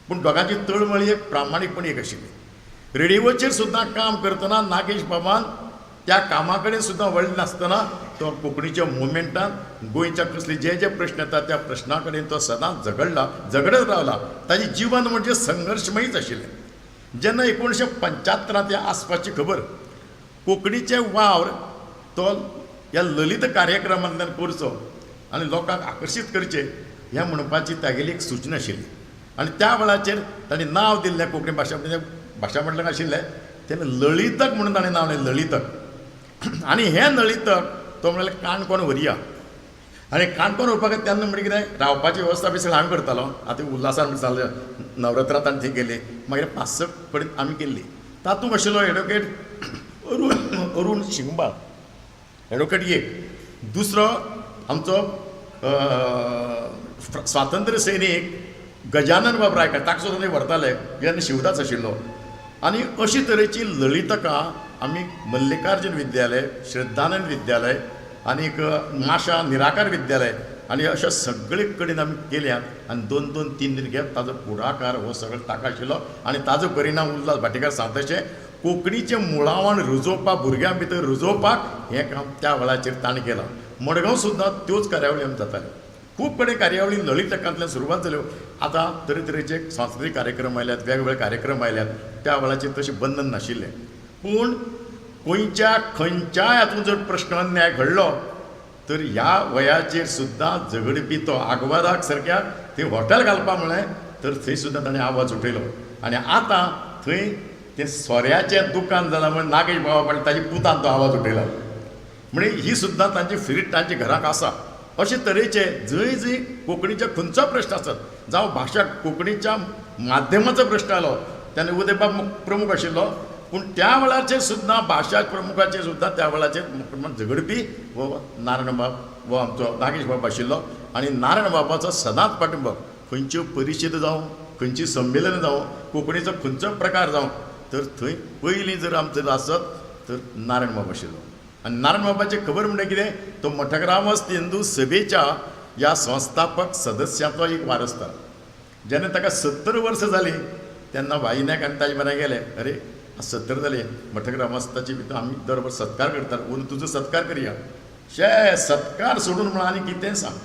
पूण दोगांची तळमळी एक प्रामाणीकपणी एक आशिल्ली. रेडिओचेर सुद्दां काम करतना नागेश बाबान त्या कामा कडेन सुद्दां व्हडलें नासतना तो कोंकणीच्या मुवमेंटान गोंयच्या कसले जे जे प्रश्न येतात त्या प्रश्ना कडेन तो सदांच झगडला, झगडत रावला. ताजें जिवन म्हणजे संघर्शमयीच आशिल्लें. जेन्ना 1975 त्या आसपासची खबर कोंकणीचे वावर तो ह्या ललित कार्यक्रमांतल्यान करचो आनी लोकांक आकर्शीत करचें हें म्हणपाची तागेली एक सूचना आशिल्ली. आनी त्या वेळाचेर ताणें नांव दिल्लें कोंकणी भाशा भाशा मंडळाक आशिल्लें तेन्ना ललितक म्हणून ताणें नांव दिलें, ललितक. आनी हें ललितक तो म्हणल्यार काणकोण व्हरया. आनी काणकोण व्हरपाक तेन्ना म्हणजे कितें रावपाची वेवस्था बी सगळें हांवें करतालो. आतां उल्हासान बी जालें, नवरात्रांत आमी थंय गेली, मागीर 5-6 कडेन आमी केल्ली. तातूंत आशिल्लो एडवोकेट अरूण शिंगबाळ एडवोकेट एक, दुसरो आमचो स्वातंत्र्य सैनीक गजानन बाब रायकार, ताका सुद्दां थंय व्हरताले, जेन्ना शिवदास आशिल्लो. आनी अशी तरेची ललितकां आमी मल्लिकार्जून विद्यालय, श्रद्धानंद विद्यालय आनीक माशा निराकार विद्यालय आनी अशा सगळे कडेन आमी केल्यात. आनी 2-2, 3-3 खेप ताजो पुढाकार हो सगळो ताका आशिल्लो आनी ताजो परिणाम उल्हास भाटीकार सांगता तशें कोंकणीचें मुळावण रुजोवपाक, भुरग्यां भितर रुजोवपाक हें काम त्या वेळाचेर ताणें केलां. मडगांव सुद्दां त्योच कार्यावळी आमी जाताल्यो. खूब कडेन कार्यावळी ललितकांतल्यान सुरवात जाल्यो. आतां तरेतरेचे सांस्कृतीक कार्यक्रम आयल्यात, वेगवेगळे कार्यक्रम आयल्यात, त्या वेळाचेर तशें बंधन नाशिल्लें. पूण गोंयच्या खंयच्याय हातूंत जर प्रश्न अन्याय घडलो तर ह्या वयाचेर सुद्दां झगडपी तो आगवादाक सारक्या थंय हॉटेल घालपा म्हळें तर थंय सुद्दां ताणें आवाज उठयलो. आनी आतां थंय तें सोऱ्याचें दुकान जालां म्हण नागेश बाबा पाटील ताजे पुतान तो आवाज उठयला. म्हणजे ही सुद्दां तांची फिरीट तांच्या घराक आसा. अशे तरेचे जंय जंय कोंकणीचे खंयचो प्रश्न आसत, जावं भाशा कोंकणीच्या माध्यमाचो प्रश्न आयलो तेन्ना उदयबाब प्रमुख आशिल्लो, पूण त्या वेळाचेर सुद्दां भाशा प्रमुखाचेर सुद्दां त्या वेळाचेर झगडपी हो नारायणबाब हो आमचो नागेश बाब आशिल्लो. आनी नारायणबाबाचो सदांच पाठिंबो, खंयच्यो परिशद जावं, खंयची संमेलनां जावं, कोंकणीचो खंयचो प्रकार जावं, तर थंय पयलीं जर आमचो आसत तर नारायणबाब आशिल्लो. आनी नारायणबाबाची खबर म्हणल्यार कितें, तो मठग्रामस्थ हिंदू सभेच्या ह्या संस्थापक सदस्यांतलो एक वारसदार. जेन्ना ताका 70 वर्सां जालीं तेन्ना वाहिन्याक आनी ताजे म्हऱ्यान गेले, अरे 70 जाले, मठग्रामस्थाची भितर आमी दर वर्सा सत्कार करतात, अंदू तुजो सत्कार करया. शे सत्कार सोडून म्हण आनी कितें सांग,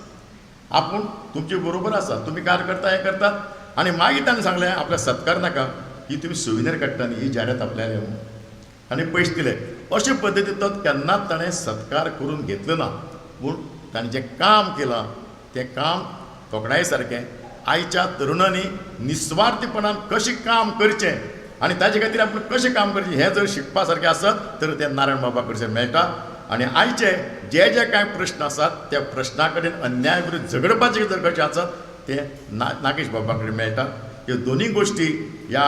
आपूण तुमचे बरोबर आसा, तुमी कार्य करता हें करतात. आनी मागीर ताणें सांगलें आपल्या सत्कार नाका, ही तुमी सुविनीर काडटा न्ही, ही जायरात आपल्याले म्हणून, आनी पयशे दिले. अशे पद्दतीन तो केन्नाच ताणें सत्कार करून घेतलो ना, पूण ताणें जें काम केलां तें काम तोखणाये सारकें. आयच्या तरुणांनी निस्वार्थीपणान कशें काम करचें आनी ताजे खातीर आपूण कशें काम करचें हें जर शिकपा सारकें आसत तर तें नारायण बाबा कडच्यान मेळटा. आनी आयचे जे जे कांय प्रश्न आसात त्या प्रश्ना कडेन अन्याय विरुद्ध झगडपाचें जर कशें आसत तें नागेश बाबा कडेन मेळटा. ह्यो दोनूय गोश्टी ह्या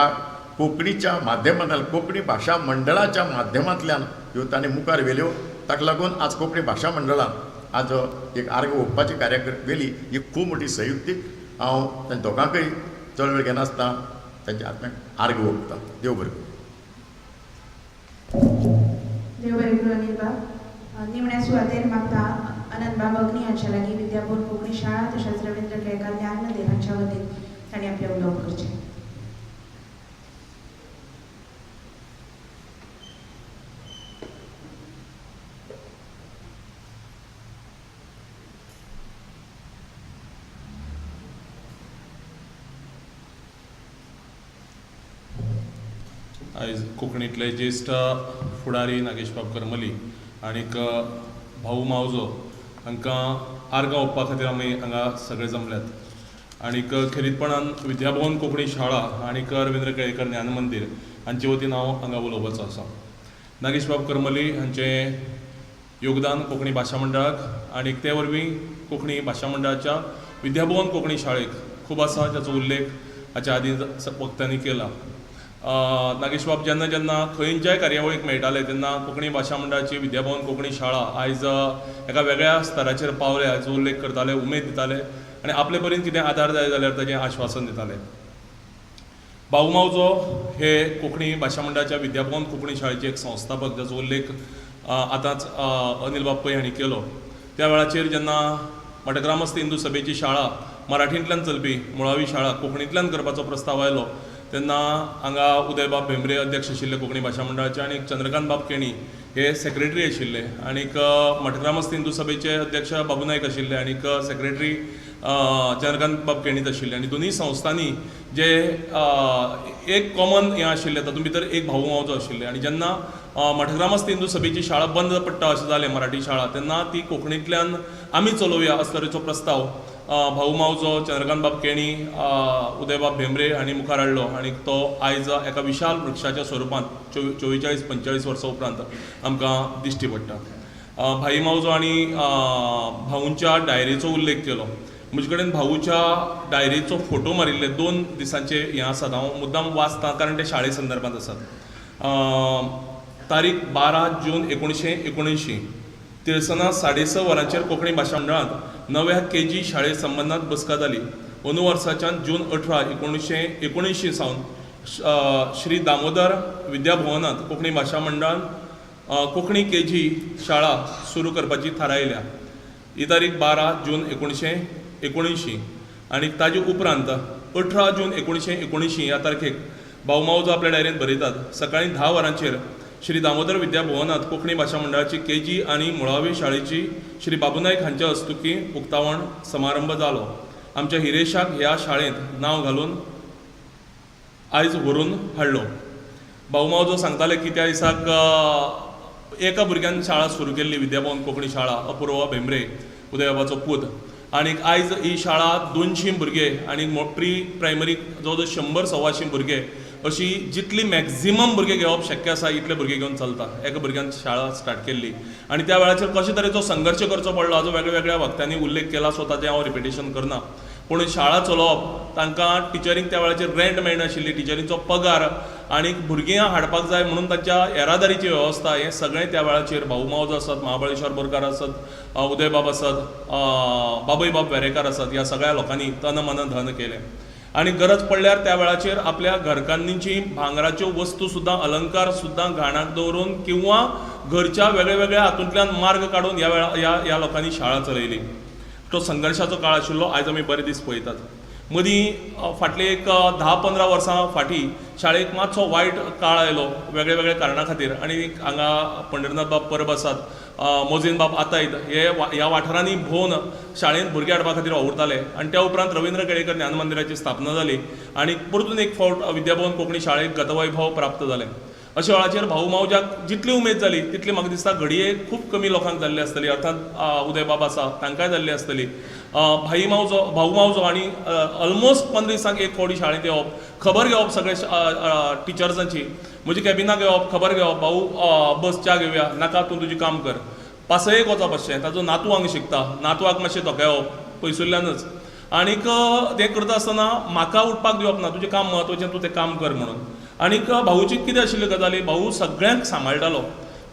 कोंकणीच्या माध्यमांतल्यान, कोंकणी भाशा मंडळाच्या माध्यमांतल्यान ह्यो ताणें मुखार व्हेल्यो. ताका लागून आज कोंकणी भाशा मंडळान आज एक आर्गां ओंपपाची कार्यक्रम व्हेली, ही खूब मोठी संयुक्तीक. हांव तांच्या दोगांकय चड वेळ घेनासतना तांच्या आत्म्याक आर्गां ओंपता. देव बरें करूं. देव बरें करूं अनिल बाब. निमण्या सुवातेर मागता अनंत बाब अग्नी हांच्या लागीं विद्याभवन कोंकणी शाळा तशेंच रवींद्र केळकार ज्ञान मंदीर हांच्या वतीन तांणी आपलें उलोवप करचें. आयज कोंकणींतले ज्येश्ठ फुडारी नागेशबाब करमली आनीक भाऊ मावजो हांकां आर्गां ओंपपा खातीर आमी हांगा सगळे जमल्यात. आनीक खेरीतपणान विद्याभवन कोंकणी शाळा आनीक रवींद्र केळेकर ज्ञान मंदीर हांचे वतीन हांव हांगा उलोवपाचो आसा. नागेशबाब करमली हांचें योगदान कोंकणी भाशा मंडळाक आनीक ते वरवीं कोंकणी भाशा मंडळाच्या विद्याभवन कोंकणी शाळेक खूब आसा, जाचो उल्लेख हाच्या आदीं वक्त्यांनी केला. नागेशबाब जेन्ना जेन्ना खंयच्याय कार्यावळीक मेळटाले तेन्ना कोंकणी भाशा मंडळाची विद्याभवन कोंकणी शाळा आयज एका वेगळ्या स्तराचेर पावल्या हाचो उल्लेख करताले, उमेद दिताले आनी आपले परीन कितें आदार जाय जाल्यार ताचें आश्वासन दिताले. भाऊ मावजो हे कोंकणी भाशा मंडळाच्या विद्याभवन कोंकणी शाळेचे एक संस्थापक, जाचो उल्लेख आतांच अनिल बाब पै हांणी केलो. त्या वेळाचेर जेन्ना मठग्रामस्थ हिंदू सभेची शाळा मराठींतल्यान चलपी मुळावी शाळा कोंकणींतल्यान करपाचो प्रस्ताव आयलो तेन्ना हांगा उदयबाब भेंब्रे अध्यक्ष आशिल्ले कोंकणी भाशा मंडळाचे आनी चंद्रकांत बाब केणी हे सेक्रेटरी आशिल्ले आनीक मठग्रामस्थ हिंदू सभेचे अध्यक्ष बाबू नायक आशिल्ले आनीक सेक्रेटरी चंद्रकांत बाब केणीच आशिल्ले आनी दोनूय संस्थांनी जे एक कॉमन हें आशिल्लें तातूंत भितर एक भाऊ मावजो आशिल्ले आनी जेन्ना मठग्रामस्थ हिंदू सभेची शाळा बंद पडटा अशें जालें मराठी शाळा तेन्ना ती कोंकणींतल्यान आमी चलोवया असो तरेचो प्रस्ताव भाऊ मावजो, चंद्रकांत बाब केणी, उदयबाब भेंब्रे हांणी मुखार हाडलो आनी तो आयज एका विशाल वृक्षाच्या स्वरुपांत 44 45 वर्सां उपरांत आमकां दिश्टी पडटा. भाई मावजो आनी भाऊंच्या डायरेचो उल्लेख केलो. म्हजे कडेन भाऊच्या डायरेचो फोटो मारिल्ले 2 दिसांचे हें आसात, हांव मुद्दाम वाचतां कारण ते शाळे संदर्भात आसात. तारीख 12 जून 1979 तिळसना 6:30 वरांचेर कोंकणी भाशा मंडळांत नव्या केजी शाळे संबंदांत बसका जाली. अंदू वर्साच्यान जून 18 1979 सावन श्री दामोदर विद्याभवनांत कोंकणी भाशा मंडळान कोंकणी केजी शाळा सुरू करपाची थारायल्या. ही तारीख 12 जून 1979 आनी ताजे उपरांत 18 जून 1979 ह्या तारखेक भाऊ मावजो आपल्या डायरेंत बरयतात, सकाळीं 10 वरांचेर श्री दामोदर विद्याभवनांत कोंकणी भाशा मंडळाची केजी आनी मुळावी शाळेची श्री बाबू नायक हांच्या हस्तुकीं उक्तावण समारंभ जालो. आमच्या हिरेशाक ह्या शाळेंत नांव घालून आयज व्हरून हाडलो. भाऊ मावजो सांगताले की त्या दिसाक एका भुरग्यान शाळा सुरू केल्ली, विद्याभवन कोंकणी शाळा, अपूर्व भेंब्रे उदयबाबाचो पूत, आनी आयज ही शाळा 200 भुरगे आनी प्री प्रायमरी जवळ जवळ 100 125 भुरगे अशी जितली मॅक्झिमम भुरगे घेवप शक्य आसा इतले भुरगे घेवन चलता. एका भुरग्यान शाळा स्टार्ट केल्ली आनी त्या वेळाचेर कशे तरेचो संघर्श करचो पडलो हाजो वेगळ्या वक्त्यांनी उल्लेख केला, सो ताचें हांव रिपिटेशन करना. पूण शाळा चलोवप, तांकां टिचरींक त्या वेळाचेर रेंट मेळनाशिल्ली, टिचरींचो पगार आनी भुरगीं हाडपाक जाय म्हणून तांच्या येरादारीची वेवस्था, हें सगळें त्या वेळाचेर भाऊ मावजो आसत, महाबळेश्वर बोरकार आसत, उदयबाब आसत, बाबूयबाब वेरेकार आसत, ह्या सगळ्या लोकांनी तन मन धन केलें. आनी गरज पडल्यार त्या वेळाचेर आपल्या घरकान्नीची भांगराच्यो वस्तू सुद्दां, अलंकार सुद्दां घाणाक दवरून किंवा घरच्या वेगळ्या वेगळ्या हातूंतल्यान मार्ग काडून ह्या वेळा ह्या लोकांनी शाळा चलयली. तो संघर्शाचो काळ आशिल्लो, आयज आमी बरे दीस पळयतात. मदीं फाटले एक 10-15 वर्सां फाटीं शाळेक मातसो वायट काळ आयलो वेगळे वेगळे कारणा खातीर आनी हांगा पंढरनाथ बाब परब आसात, मोजीन बाब आतायत हे ह्या वाठारांनी भोंवन शाळेंत भुरगे हाडपा खातीर वावुरताले. आनी त्या उपरांत रवींद्र केळेकर ज्ञान मंदिराची स्थापना जाली आनी परतून एक फावट विद्याभवन कोंकणी शाळेक गतवैभव प्राप्त जालें. अशा वेळाचेर भाऊ मावज्याक जितली उमेद जाली तितली म्हाका दिसता घडये खूब कमी लोकांक जाल्ली आसतली. अर्थात उदयबाब आसा तांकांय जाल्ली आसतली. भाई मावजो, भाऊ मावजो आनी ऑलमोस्ट 15 दिसांक एक फावटी शाळेंत येवप, खबर घेवप सगळे टिचर्सांची, म्हजी कॅबिनाक येवप, खबर घेवप, भाऊ बस च्या घेवया, नाका तूं तुजें काम कर. पासयेक वचप अशें, ताजो नातू हांगा शिकता, नातवाक मातशें धोकेवप पयसुल्ल्यानच. आनीक तें करता आसतना म्हाका उठपाक दिवप ना, तुजें काम म्हत्वाचें, तूं तें काम कर म्हणून. आनीक भाऊची कितें आशिल्ली गजाली, भाऊ सगळ्यांक सांबाळटालो.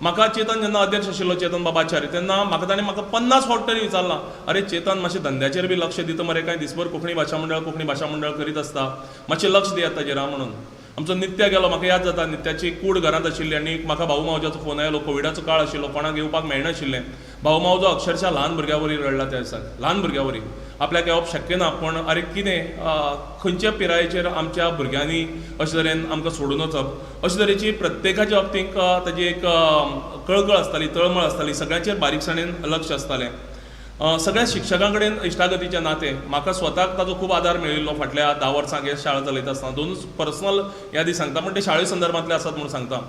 म्हाका चेतन जेन्ना अध्यक्ष आशिल्लो, चेतन बाबाचार्य, तेन्ना म्हाका ताणें म्हाका 50 फावट तरी विचारलां, अरे चेतन मातशें धंद्याचेर बी लक्ष दिता मरे, कांय दिसभर कोंकणी भाशा मंडळ कोंकणी भाशा मंडळ करीत आसता, मातशें लक्ष दियात ताजेर आं म्हणून. आमचो नित्या गेलो, म्हाका याद जाता, नित्याची कूड घरांत आशिल्ली आनी म्हाका भाऊ मावज्याचो फोन आयलो. कोविडाचो काळ आशिल्लो, कोणाक येवपाक मेळनाशिल्लें. भाऊ मावजो अक्षरशः ल्हान भुरग्या वरी रडला त्या दिसाक, ल्हान भुरग्या वरी. आपल्याक येवप शक्य ना, पूण अरे कितें खंयच्या पिरायेचेर आमच्या भुरग्यांनी अशे तरेन आमकां सोडून वचप, अशे तरेची प्रत्येकाच्या बाबतींत ताजी एक कळकळ आसताली, तळमळ आसताली, सगळ्यांचेर बारीकसाणेन लक्ष आसतालें. सगळ्या शिक्षकां कडेन इश्टागतीचें नातें, म्हाका स्वताक ताजो खूब आदार मेळिल्लो फाटल्या 10 वर्सांक हे शाळा चलयता आसतना. दोनूच पर्सनल यादी सांगता, पण ते शाळे संदर्भांतले आसात म्हणून सांगता.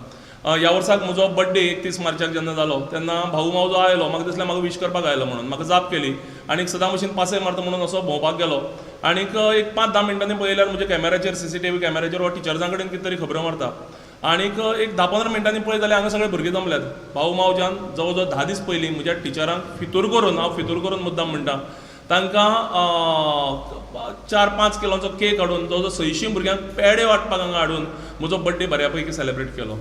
ह्या वर्साक म्हजो बड्डे 31 मार्चाक जेन्ना जालो तेन्ना भाऊ मावजो आयलो, म्हाका दिसलें म्हाका विश करपाक आयलो म्हणून, म्हाका जाप केली आनी सदां भशेन पासय मारता म्हणून असो भोंवपाक गेलो. आनीक एक 5-10 मिनटांनी पळयल्यार म्हज्या कॅमेराचेर, CCTV कॅमेराचेर वा टिचर्सां कडेन कितें तरी खबरो मारता. आनीक एक 10-15 मिनटांनी पळयत जाल्यार हांगा सगळे भुरगे जमल्यात. भाऊ मावज्यान जवळ जवळ 10 दीस पयलीं म्हज्या टिचरांक फितूर करून, हांव फितूर करून मुद्दाम म्हणटा, तांकां 4-5 किलोंचो केक हाडून जवळ जवळ 600 भुरग्यांक पेडे वांटपाक हांगा हाडून म्हजो बड्डे बऱ्या पैकी सेलेब्रेट केलो.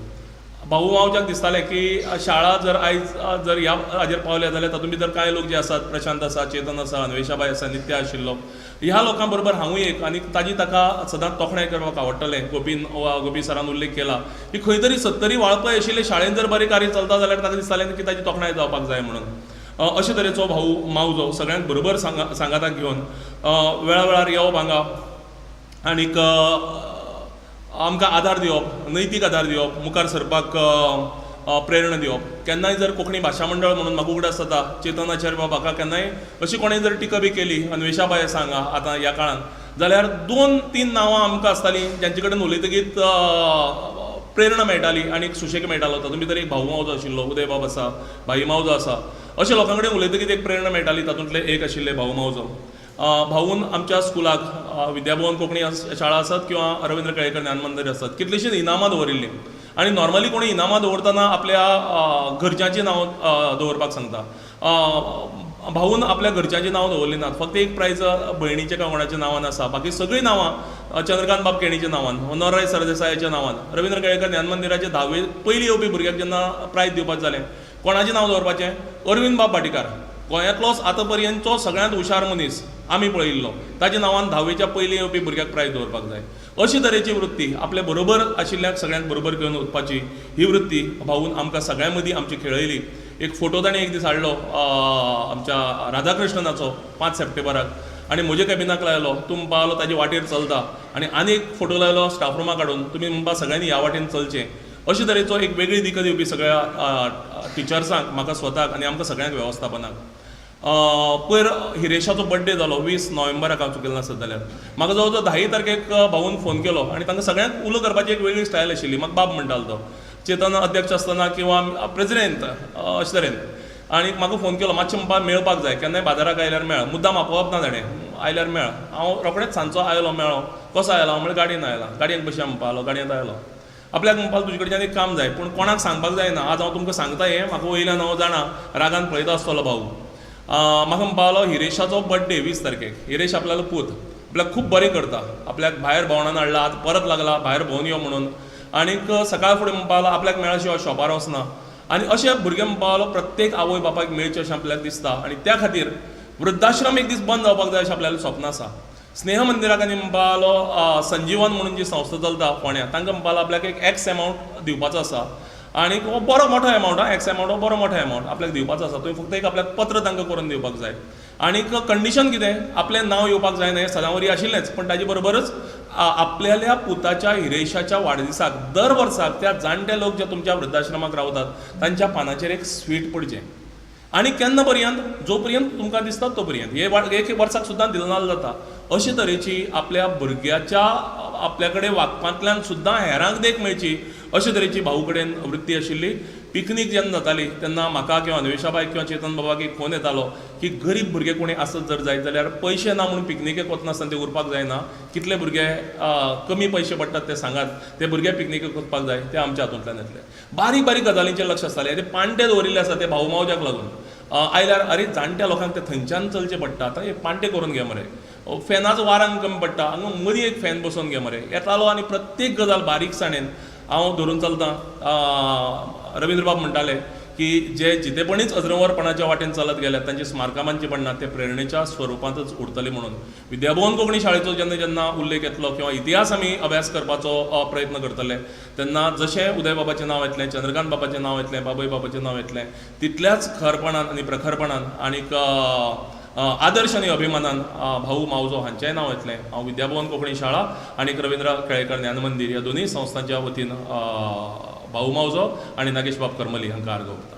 भाऊ मावज्याक दिसतालें की शाळा जर आयज जर ह्या हाजेर पावल्या जाल्यार तातूंत भितर कांय लोक जे आसात, प्रशांत आसा, चेतन आसा, अन्वेषाबाय आसा, नित्या आशिल्लो, ह्या लोकां बरोबर हांवूय एक, आनी ताजी ताका सदांच तोखणाय करपाक आवडटलें. गोपी सरान उल्लेख केला की खंय तरी 70 वाळपय आशिल्ले शाळेंत जर बरें कार्य चलता जाल्यार ताका दिसतालें की ताजी तोखणाय जावपाक जाय म्हणून. अशे तरेचो भाऊ मावजो सगळ्यांक बरोबर सांगाताक घेवन वेळा वेळार येवप हांगा आनीक आमकां आदार दिवप, नैतीक आदार दिवप, मुखार सरपाक प्रेरणा दिवप. केन्नाय जर कोंकणी भाशा मंडळ म्हणून म्हाका उगडास जाता चेतन आचार्य बाब हाका केन्नाय अशी कोणें जर टिका बी केली अन्वेशाबाय आसा हांगा आतां ह्या काळांत जाल्यार 2-3 नांवां आमकां आसतालीं जांचे कडेन उलयतकीत प्रेरणा मेळटाली आनी सुशेग मेळटालो. तातूंत भितर एक भाऊ मावजो आशिल्लो, उदय बाब आसा, भाई मावजो आसा, अशे लोकां कडेन उलयतकीत एक प्रेरणा मेळटाली. तातूंतले एक आशिल्ले भाऊ मावजो. भाऊन आमच्या स्कुलाक विद्याभुवन कोंकणी शाळा आसत किंवा रवींद्र केळेकर ज्ञान मंदीर आसत कितलींशींच इनामां दवरिल्लीं. आनी नॉर्मली कोणी इनामां दवरतना आपल्या घरच्यांचीं नांवां दवरपाक सांगता. भाऊन आपल्या घरच्यांचीं नांवां दवरलीं नात, फक्त एक प्रायज भयणीच्या काय कोणाच्या नांवान आसा, बाकी सगळीं नांवां चंद्रकांत बाब केणीच्या नांवान, नोराय सरदेसायाच्या नांवान. रवींद्र केळेकर ज्ञान मंदिराचे 10वे पयलीं येवपी भुरग्याक जेन्ना प्रायज दीवपाक जालें कोणाचें नांव दवरपाचें, अरविंद बाब भाटीकार, गोंयांतलोच आतां पर्यंतचो सगळ्यांत हुशार मनीस आमी पळयिल्लो, ताच्या नांवान 10वेच्या पयलीं येवपी भुरग्याक प्रायज दवरपाक जाय. अशी तरेची वृत्ती आपल्या बरोबर आशिल्ल्याक सगळ्यांक बरोबर घेवन वचपाची ही वृत्ती भाऊन आमकां सगळ्यां मदीं आमची खेळयली. एक फोटो ताणें एक दीस हाडलो आमच्या राधाकृष्णनाचो 5 सप्टेंबराक आनी म्हज्या कॅबिनाक लायलो, तूं म्हणपाक ताजे वाटेर चलता, आनी आनी एक फोटो लायलो स्टाफ रुमा काडून, तुमी म्हणपा सगळ्यांनी ह्या वाटेन चलचें. अशे तरेचो एक वेगळी दिका दिवपी सगळ्या टिचर्सांक, म्हाका स्वताक आनी आमकां सगळ्यांक वेवस्थापनाक. पयर हिरेशाचो बड्डे जालो 20 नोव्हेंबराक हांव चुकयलें नासत जाल्यार. म्हाका जवळ जवळ 10 तारखेक भाऊन फोन केलो आनी तांकां सगळ्यांक उलो करपाची एक वेगळी स्टायल आशिल्ली. म्हाका बाब म्हणटालो तो, चेतन अध्यक्ष आसतना किंवा प्रेजिडेंट अशे तरेन. आनी म्हाका फोन केलो, मातशें म्हणपा मेळपाक जाय, केन्नाय बाजाराक आयल्यार मेळ, मुद्दाम आपोवप ना ताणें, आयल्यार मेळ. हांव रोखडेंच सांजचो आयलो, मेळ्ळो. कसो आयला हांव म्हळ्यार गाडयेन आयला. गाडयेन बशया म्हणपा लागलो, गाडयेंत आयलो. आपल्याक म्हणपाक तुजे कडच्यान एक काम जाय, पूण कोणाक सांगपाक जायना, आज हांव तुमकां सांगता हें, म्हाका वयल्यान हांव जाणा रागान पळयता आसतलो भाऊ. म्हाका म्हणपा लागलो हिरेशाचो बड्डे 20 तारखेक, हिरेश आपल्यालो पूत, आपल्याक खूब बरें करता, आपल्याक भायर भोंवणान हाडला, आतां परत लागला भायर भोंवन यो म्हणून. आनीक सकाळ फुडें म्हणपा लागलो आपल्याक मेळ्ळा शिवाय शॉपार वचना. आनी अशें भुरगें म्हणपा लागलो प्रत्येक आवय बापायक मेळचें अशें आपल्याक दिसता आनी त्या खातीर वृद्धाश्रम एक दीस बंद जावपाक जाय अशें आपल्याला स्वप्न आसा. स्नेह मंदिराक आनी म्हणपा लागलो संजीवन म्हणून जी संस्था चलता फोंड्या, तांकां म्हणपा लागलो आपल्याक एक एक्स एमावंट दिवपाचो आसा आनी हो बरो मोठो एमावंट, हा एक्स एमावंट हो बरो मोठो एमावंट आपल्याक दिवपाचो आसा, तुवें फक्त एक आपल्याक पत्र तांकां करून दिवपाक जाय. आनीक कंडिशन कितें, आपलें नांव येवपाक जायना हें सदां वरी आशिल्लेंच, पण ताजे बरोबरच आपल्याल्या पुताच्या हिरेशाच्या वाडदिसाक दर वर्साक त्या जाणटे लोक जे तुमच्या वृद्धाश्रमाक रावतात तांच्या पानाचेर एक स्वीट पडचें. आनी केन्ना पर्यंत, जो पर्यंत तुमकां दिसता तो पर्यंत, हे एक वर्साक सुद्दां दिलनाल जाता. अशे तरेची आपल्या भुरग्याच्या आपल्या कडेन वागपांतल्यान सुद्दां हेरांक देख मेळची अशे तरेची भाऊ कडेन वृत्ती आशिल्ली. पिकनीक जेन्ना जाताली तेन्ना म्हाका किंवा अन्वेशाबायक किंवा चेतन बाबाक एक फोन येतालो की गरीब भुरगे कोणी आसत जर जायत जाल्यार पयशे ना म्हणून पिकनिकेक वचनासतना ते उरपाक जायना, कितले भुरगे कमी पयशे पडटात ते सांगात, ते भुरगे पिकनिकेक वचपाक जाय, ते आमच्या हातूंतल्यान येतले. बारीक बारीक गजालींचेर लक्ष आसतालें. ते पांटे दवरिल्ले आसा ते भाऊ मावज्याक लागून आयल्यार अरे जाणट्या लोकांक ते थंयच्यान चलचें पडटा, आतां हे पांटे करून घे मरे, फॅनाचो वारांक कमी पडटा, हांगा मदीं एक फॅन बसोवन घे मरे. येतालो आनी प्रत्येक गजाल बारीकसाणेन हांव धरून चलतां. रवींद्रबाब म्हणटाले की जे जितेपणीच अजरंवरपणाच्या वाटेन चलत गेल्यात तांची स्मारकां बांदची पडना, ते प्रेरणेच्या स्वरुपांतच उरतले म्हणून. विद्याभुवन कोंकणी शाळेचो जेन्ना जेन्ना उल्लेख येतलो किंवा इतिहास आमी अभ्यास करपाचो प्रयत्न करतले तेन्ना जशें उदयबाबाचें नांव येतलें, चंद्रकांत बाबाचें नांव येतलें, बाबय बाबाचें नांव येतलें, तितल्याच खरपणान आनी प्रखरपणान आनीक आदर्श आनी अभिमानान भाऊ मावजो हांचेंय नांव येतलें. हांव विद्याभुवन कोंकणी शाळा आनी रवींद्र केळेकर ज्ञान मंदीर ह्या दोनूय संस्थांच्या वतीन भाऊ मावजो आनी नागेश बाब करमली हांकां आर्गां ओंपता.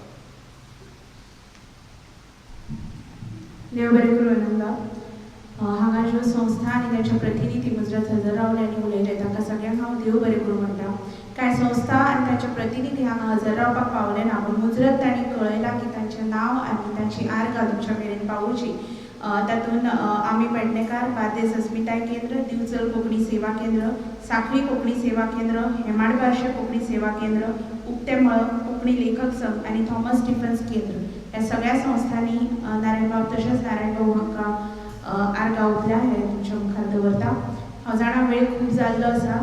देव बरें करूं आनंदबाब. हांगा ज्यो संस्था आनी तांचे प्रतिनिधी मुजरत हजर रावले आनी उलयले तांकां सगळ्यांक हांव देव बरें करूं म्हणटा. कांय संस्था आनी तांचे प्रतिनिधी हांगा हजर रावपाक पावले ना, पूण मुजरत तांणी कळयलां की तांचें नांव आनी तांची आर्गां तुमच्या मेरेन पावोवची. तातूंत आमी पेडणेकार, बार्देस अस्मिताय केंद्र, दिवचल कोंकणी सेवा केंद्र, साखळी कोंकणी सेवा केंद्र, हेमाड बार्शे कोंकणी सेवा केंद्र, उक्ते मळब कोंकणी लेखक संघ आनी थॉमस स्टिफन्स केंद्र ह्या सगळ्या संस्थांनी नारायणबाब तशेंच नारायण भाऊ हांकां आर्गां ओंपल्या हें तुमच्या मुखार दवरता. हांव जाणा वेळ खूब जाल्लो आसा.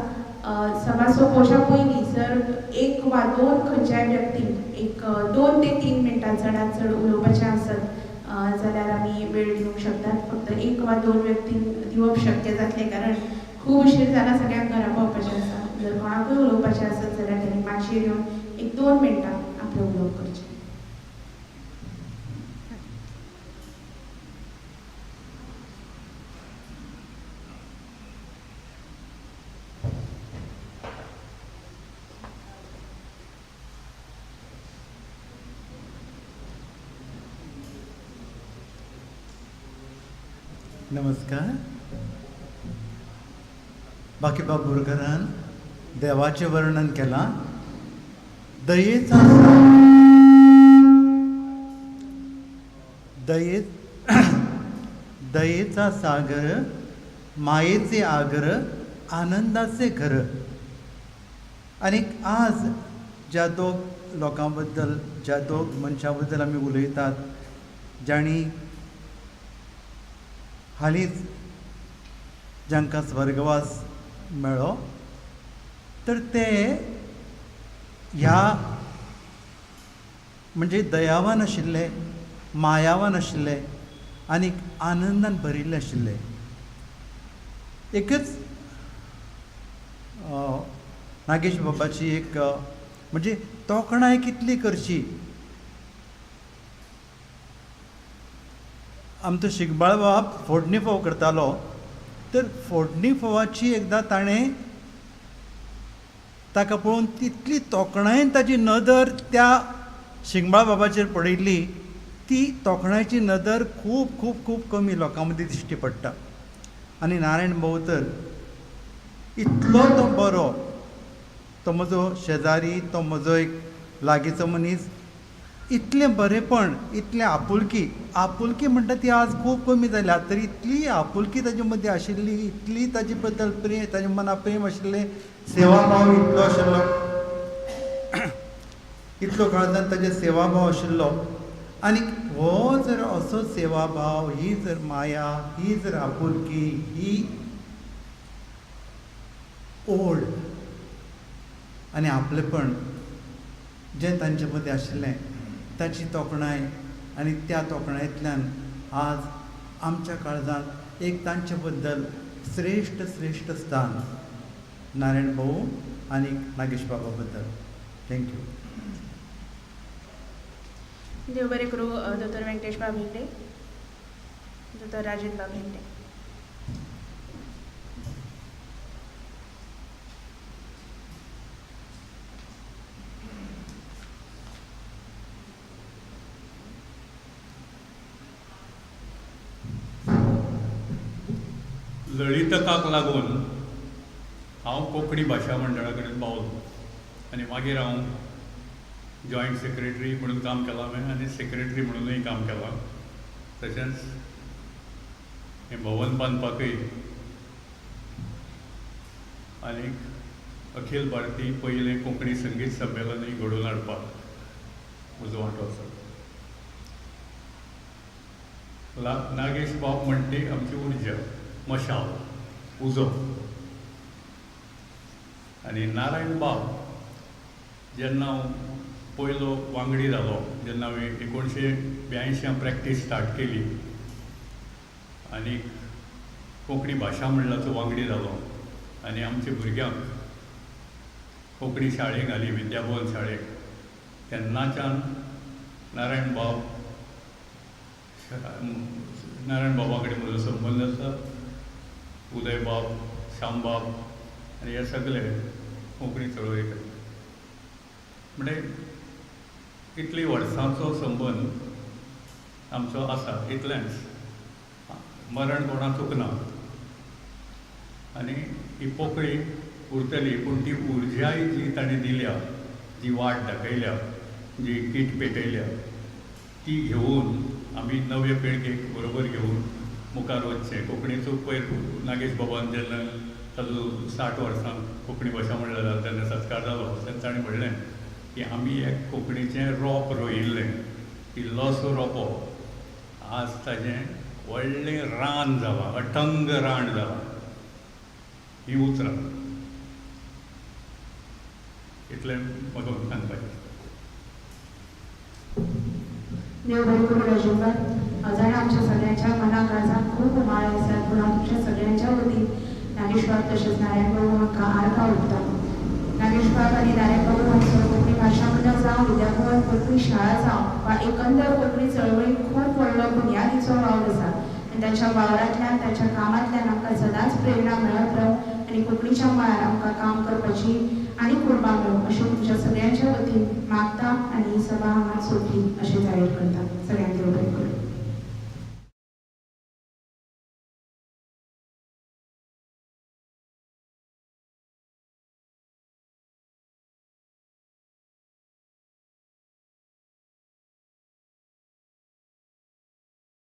सभा सोंपोवच्या पयलीं जर एक वा दोन खंयच्याय व्यक्तींक एक 2 ते 3 मिनटां चडांत चड उलोवपाचें आसत जाल्यार आमी वेळ दिवंक शकतात. फक्त 1 वा 2 व्यक्तींक दिवप शक्य जातलें, कारण खूब उशीर जाला, सगळ्यांक घरा पावपाचें आसा. जर कोणाकूय उलोवपाचें आसत जाल्यार तांणी माचयेर येवन 1-2 मिनटां आपलें उलोवप करचें. नमस्कार. बाकीबाब बोरकरान देवाचें वर्णन केलां. दयेचा दये दयेचा सागर, मायेचे आगर, आनंदाचे घर. आनीक आज ज्या दोग लोकां बद्दल, ज्या दोग मनशां बद्दल आमी उलयतात, जांणी हालींच जांकां स्वर्गवास मेळ्ळो, तर ते ह्या म्हणजे दयावान आशिल्ले, मायावान आशिल्ले आनी आनंदान भरिल्ले आशिल्ले. एकच नागेश बाबाची एक म्हणजे तोखणाय कितली करची. आमचो शिगबाळ बाब फोडणी फोव करतालो, तर फोडणी फोवाची एकदां ताणें ताका पळोवन तितली तोखणायेन ताजी नदर त्या शिगबाळ बाबाचेर पडिल्ली, ती तोखणायेची नदर खूब खूब खूब कमी लोकां मदीं दिश्टी पडटा. आनी नारायण भाऊ तर इतलो तो बरो, तो म्हजो शेजारी, तो म्हजो एक लागींचो मनीस, इतलें बरेंपण, इतलें आपुलकी, आपुलकी म्हणटा ती आज खूब कमी जाल्या, तरी इतली आपुलकी ताजे मदीं आशिल्ली, इतली ताजे बद्दल प्रेम, ताजे मना प्रेम आशिल्लें, सेवाभाव इतलो आशिल्लो, इतलो काळजान ताजे सेवाभाव आशिल्लो. आनी हो जर असो सेवाभाव, ही जर माया, ही जर आपुलकी, ही ओड आनी आपलेपण जें तांचे मदीं आशिल्लें ताची तोखणाय, आनी त्या तोखणायेंतल्यान आज आमच्या काळजांत एक तांचे बद्दल श्रेश्ठ श्रेश्ठ स्थान नारायण भाऊ आनी नागेश बाबा बद्दल. Thank you. देव बरें करूं दोतोर वेंकटेश बाब हेगडे, दोतोर राजेंद्र बाब हेगडे. लळितकाक लागून हांव कोंकणी भाशा मंडळा कडेन पावलो आनी मागीर हांव जॉयंट सेक्रेटरी म्हणून काम केलां हांवें आनी सेक्रेटरी म्हणूनय काम केलां. तशेंच हें भवन बांदपाकय आनी अखिल भारतीय पयलें कोंकणी संगीत संमेलनूय घडोवन हाडपाक म्हजो वांटो आसा. नागेश बाब म्हणटी आमची उर्जा, मशाल, उजो. आनी नारायण बाब जेन्ना हांव पयलो वांगडी जालो, जेन्ना हांवें 1982 प्रॅक्टीस स्टार्ट केली आनी कोंकणी भाशा मंडळाचो वांगडी जालो आनी आमच्या भुरग्यांक कोंकणी शाळेक घाली, विद्याभवन शाळेक, तेन्नाच्यान नारायण बाब, नारायण बाबा कडेन म्हजो संबंद आसा. उदय बाब, श्याम बाब आनी हे सगळे कोंकणी चळवळी कडेन, म्हणजे इतली वर्सांचो संबंद आमचो आसा. इतलेंच, मरण कोणाक चुकना आनी ही पोकळी उरतली, पूण ती उर्जाय जी ताणें दिल्या, जी वाट दाखयल्या, जी कीट पेटयल्या, ती घेवन आमी नवे पिळगेक बरोबर घेवन मुखार वचचें. कोंकणीचो पयर नागेश बाबान जेन्ना ताजो 60 वर्सां कोंकणी भाशा मंडळ जालें तेन्ना सत्कार जालो, तेन्ना ताणें म्हणलें की आमी एक कोंकणीचें रोप रोयिल्लें, इल्लोसो रोपो आज ताजें व्हडलें रान जालां, अटंग रान जालां. हीं उतरां इतलें म्हाका सांगपाचें. देव बरें करूं राजेंद्र. जाणा आमच्या सगळ्यांच्या मना काळजाक खूब उमाळे आसात, पूण हांव तुमच्या सगळ्यांच्या वतीन नागेश बाब तशेंच नारायण बाबू हांकां आर्गां ओंपता. नागेश बाब आनी नारायण बाबू हांचो कोंकणी भाशा मंडळ जावं, विद्याभवन कोंकणी शाळा जावं वा एकंदर कोंकणी चळवळीक खूब व्हडलो बुन्यादीचो वावर आसा आनी ताच्या वावरांतल्यान, ताच्या कामांतल्यान आमकां सदांच प्रेरणा मेळत रावूं आनी कोंकणीच्या मळार आमकां काम करपाची आनी उर्बा मेळूं अशें तुमच्या सगळ्यांच्या वतीन मागता आनी ही सभा हांगा सोंपली अशें जाहीर करता. सगळ्यांक देव बरें करूं.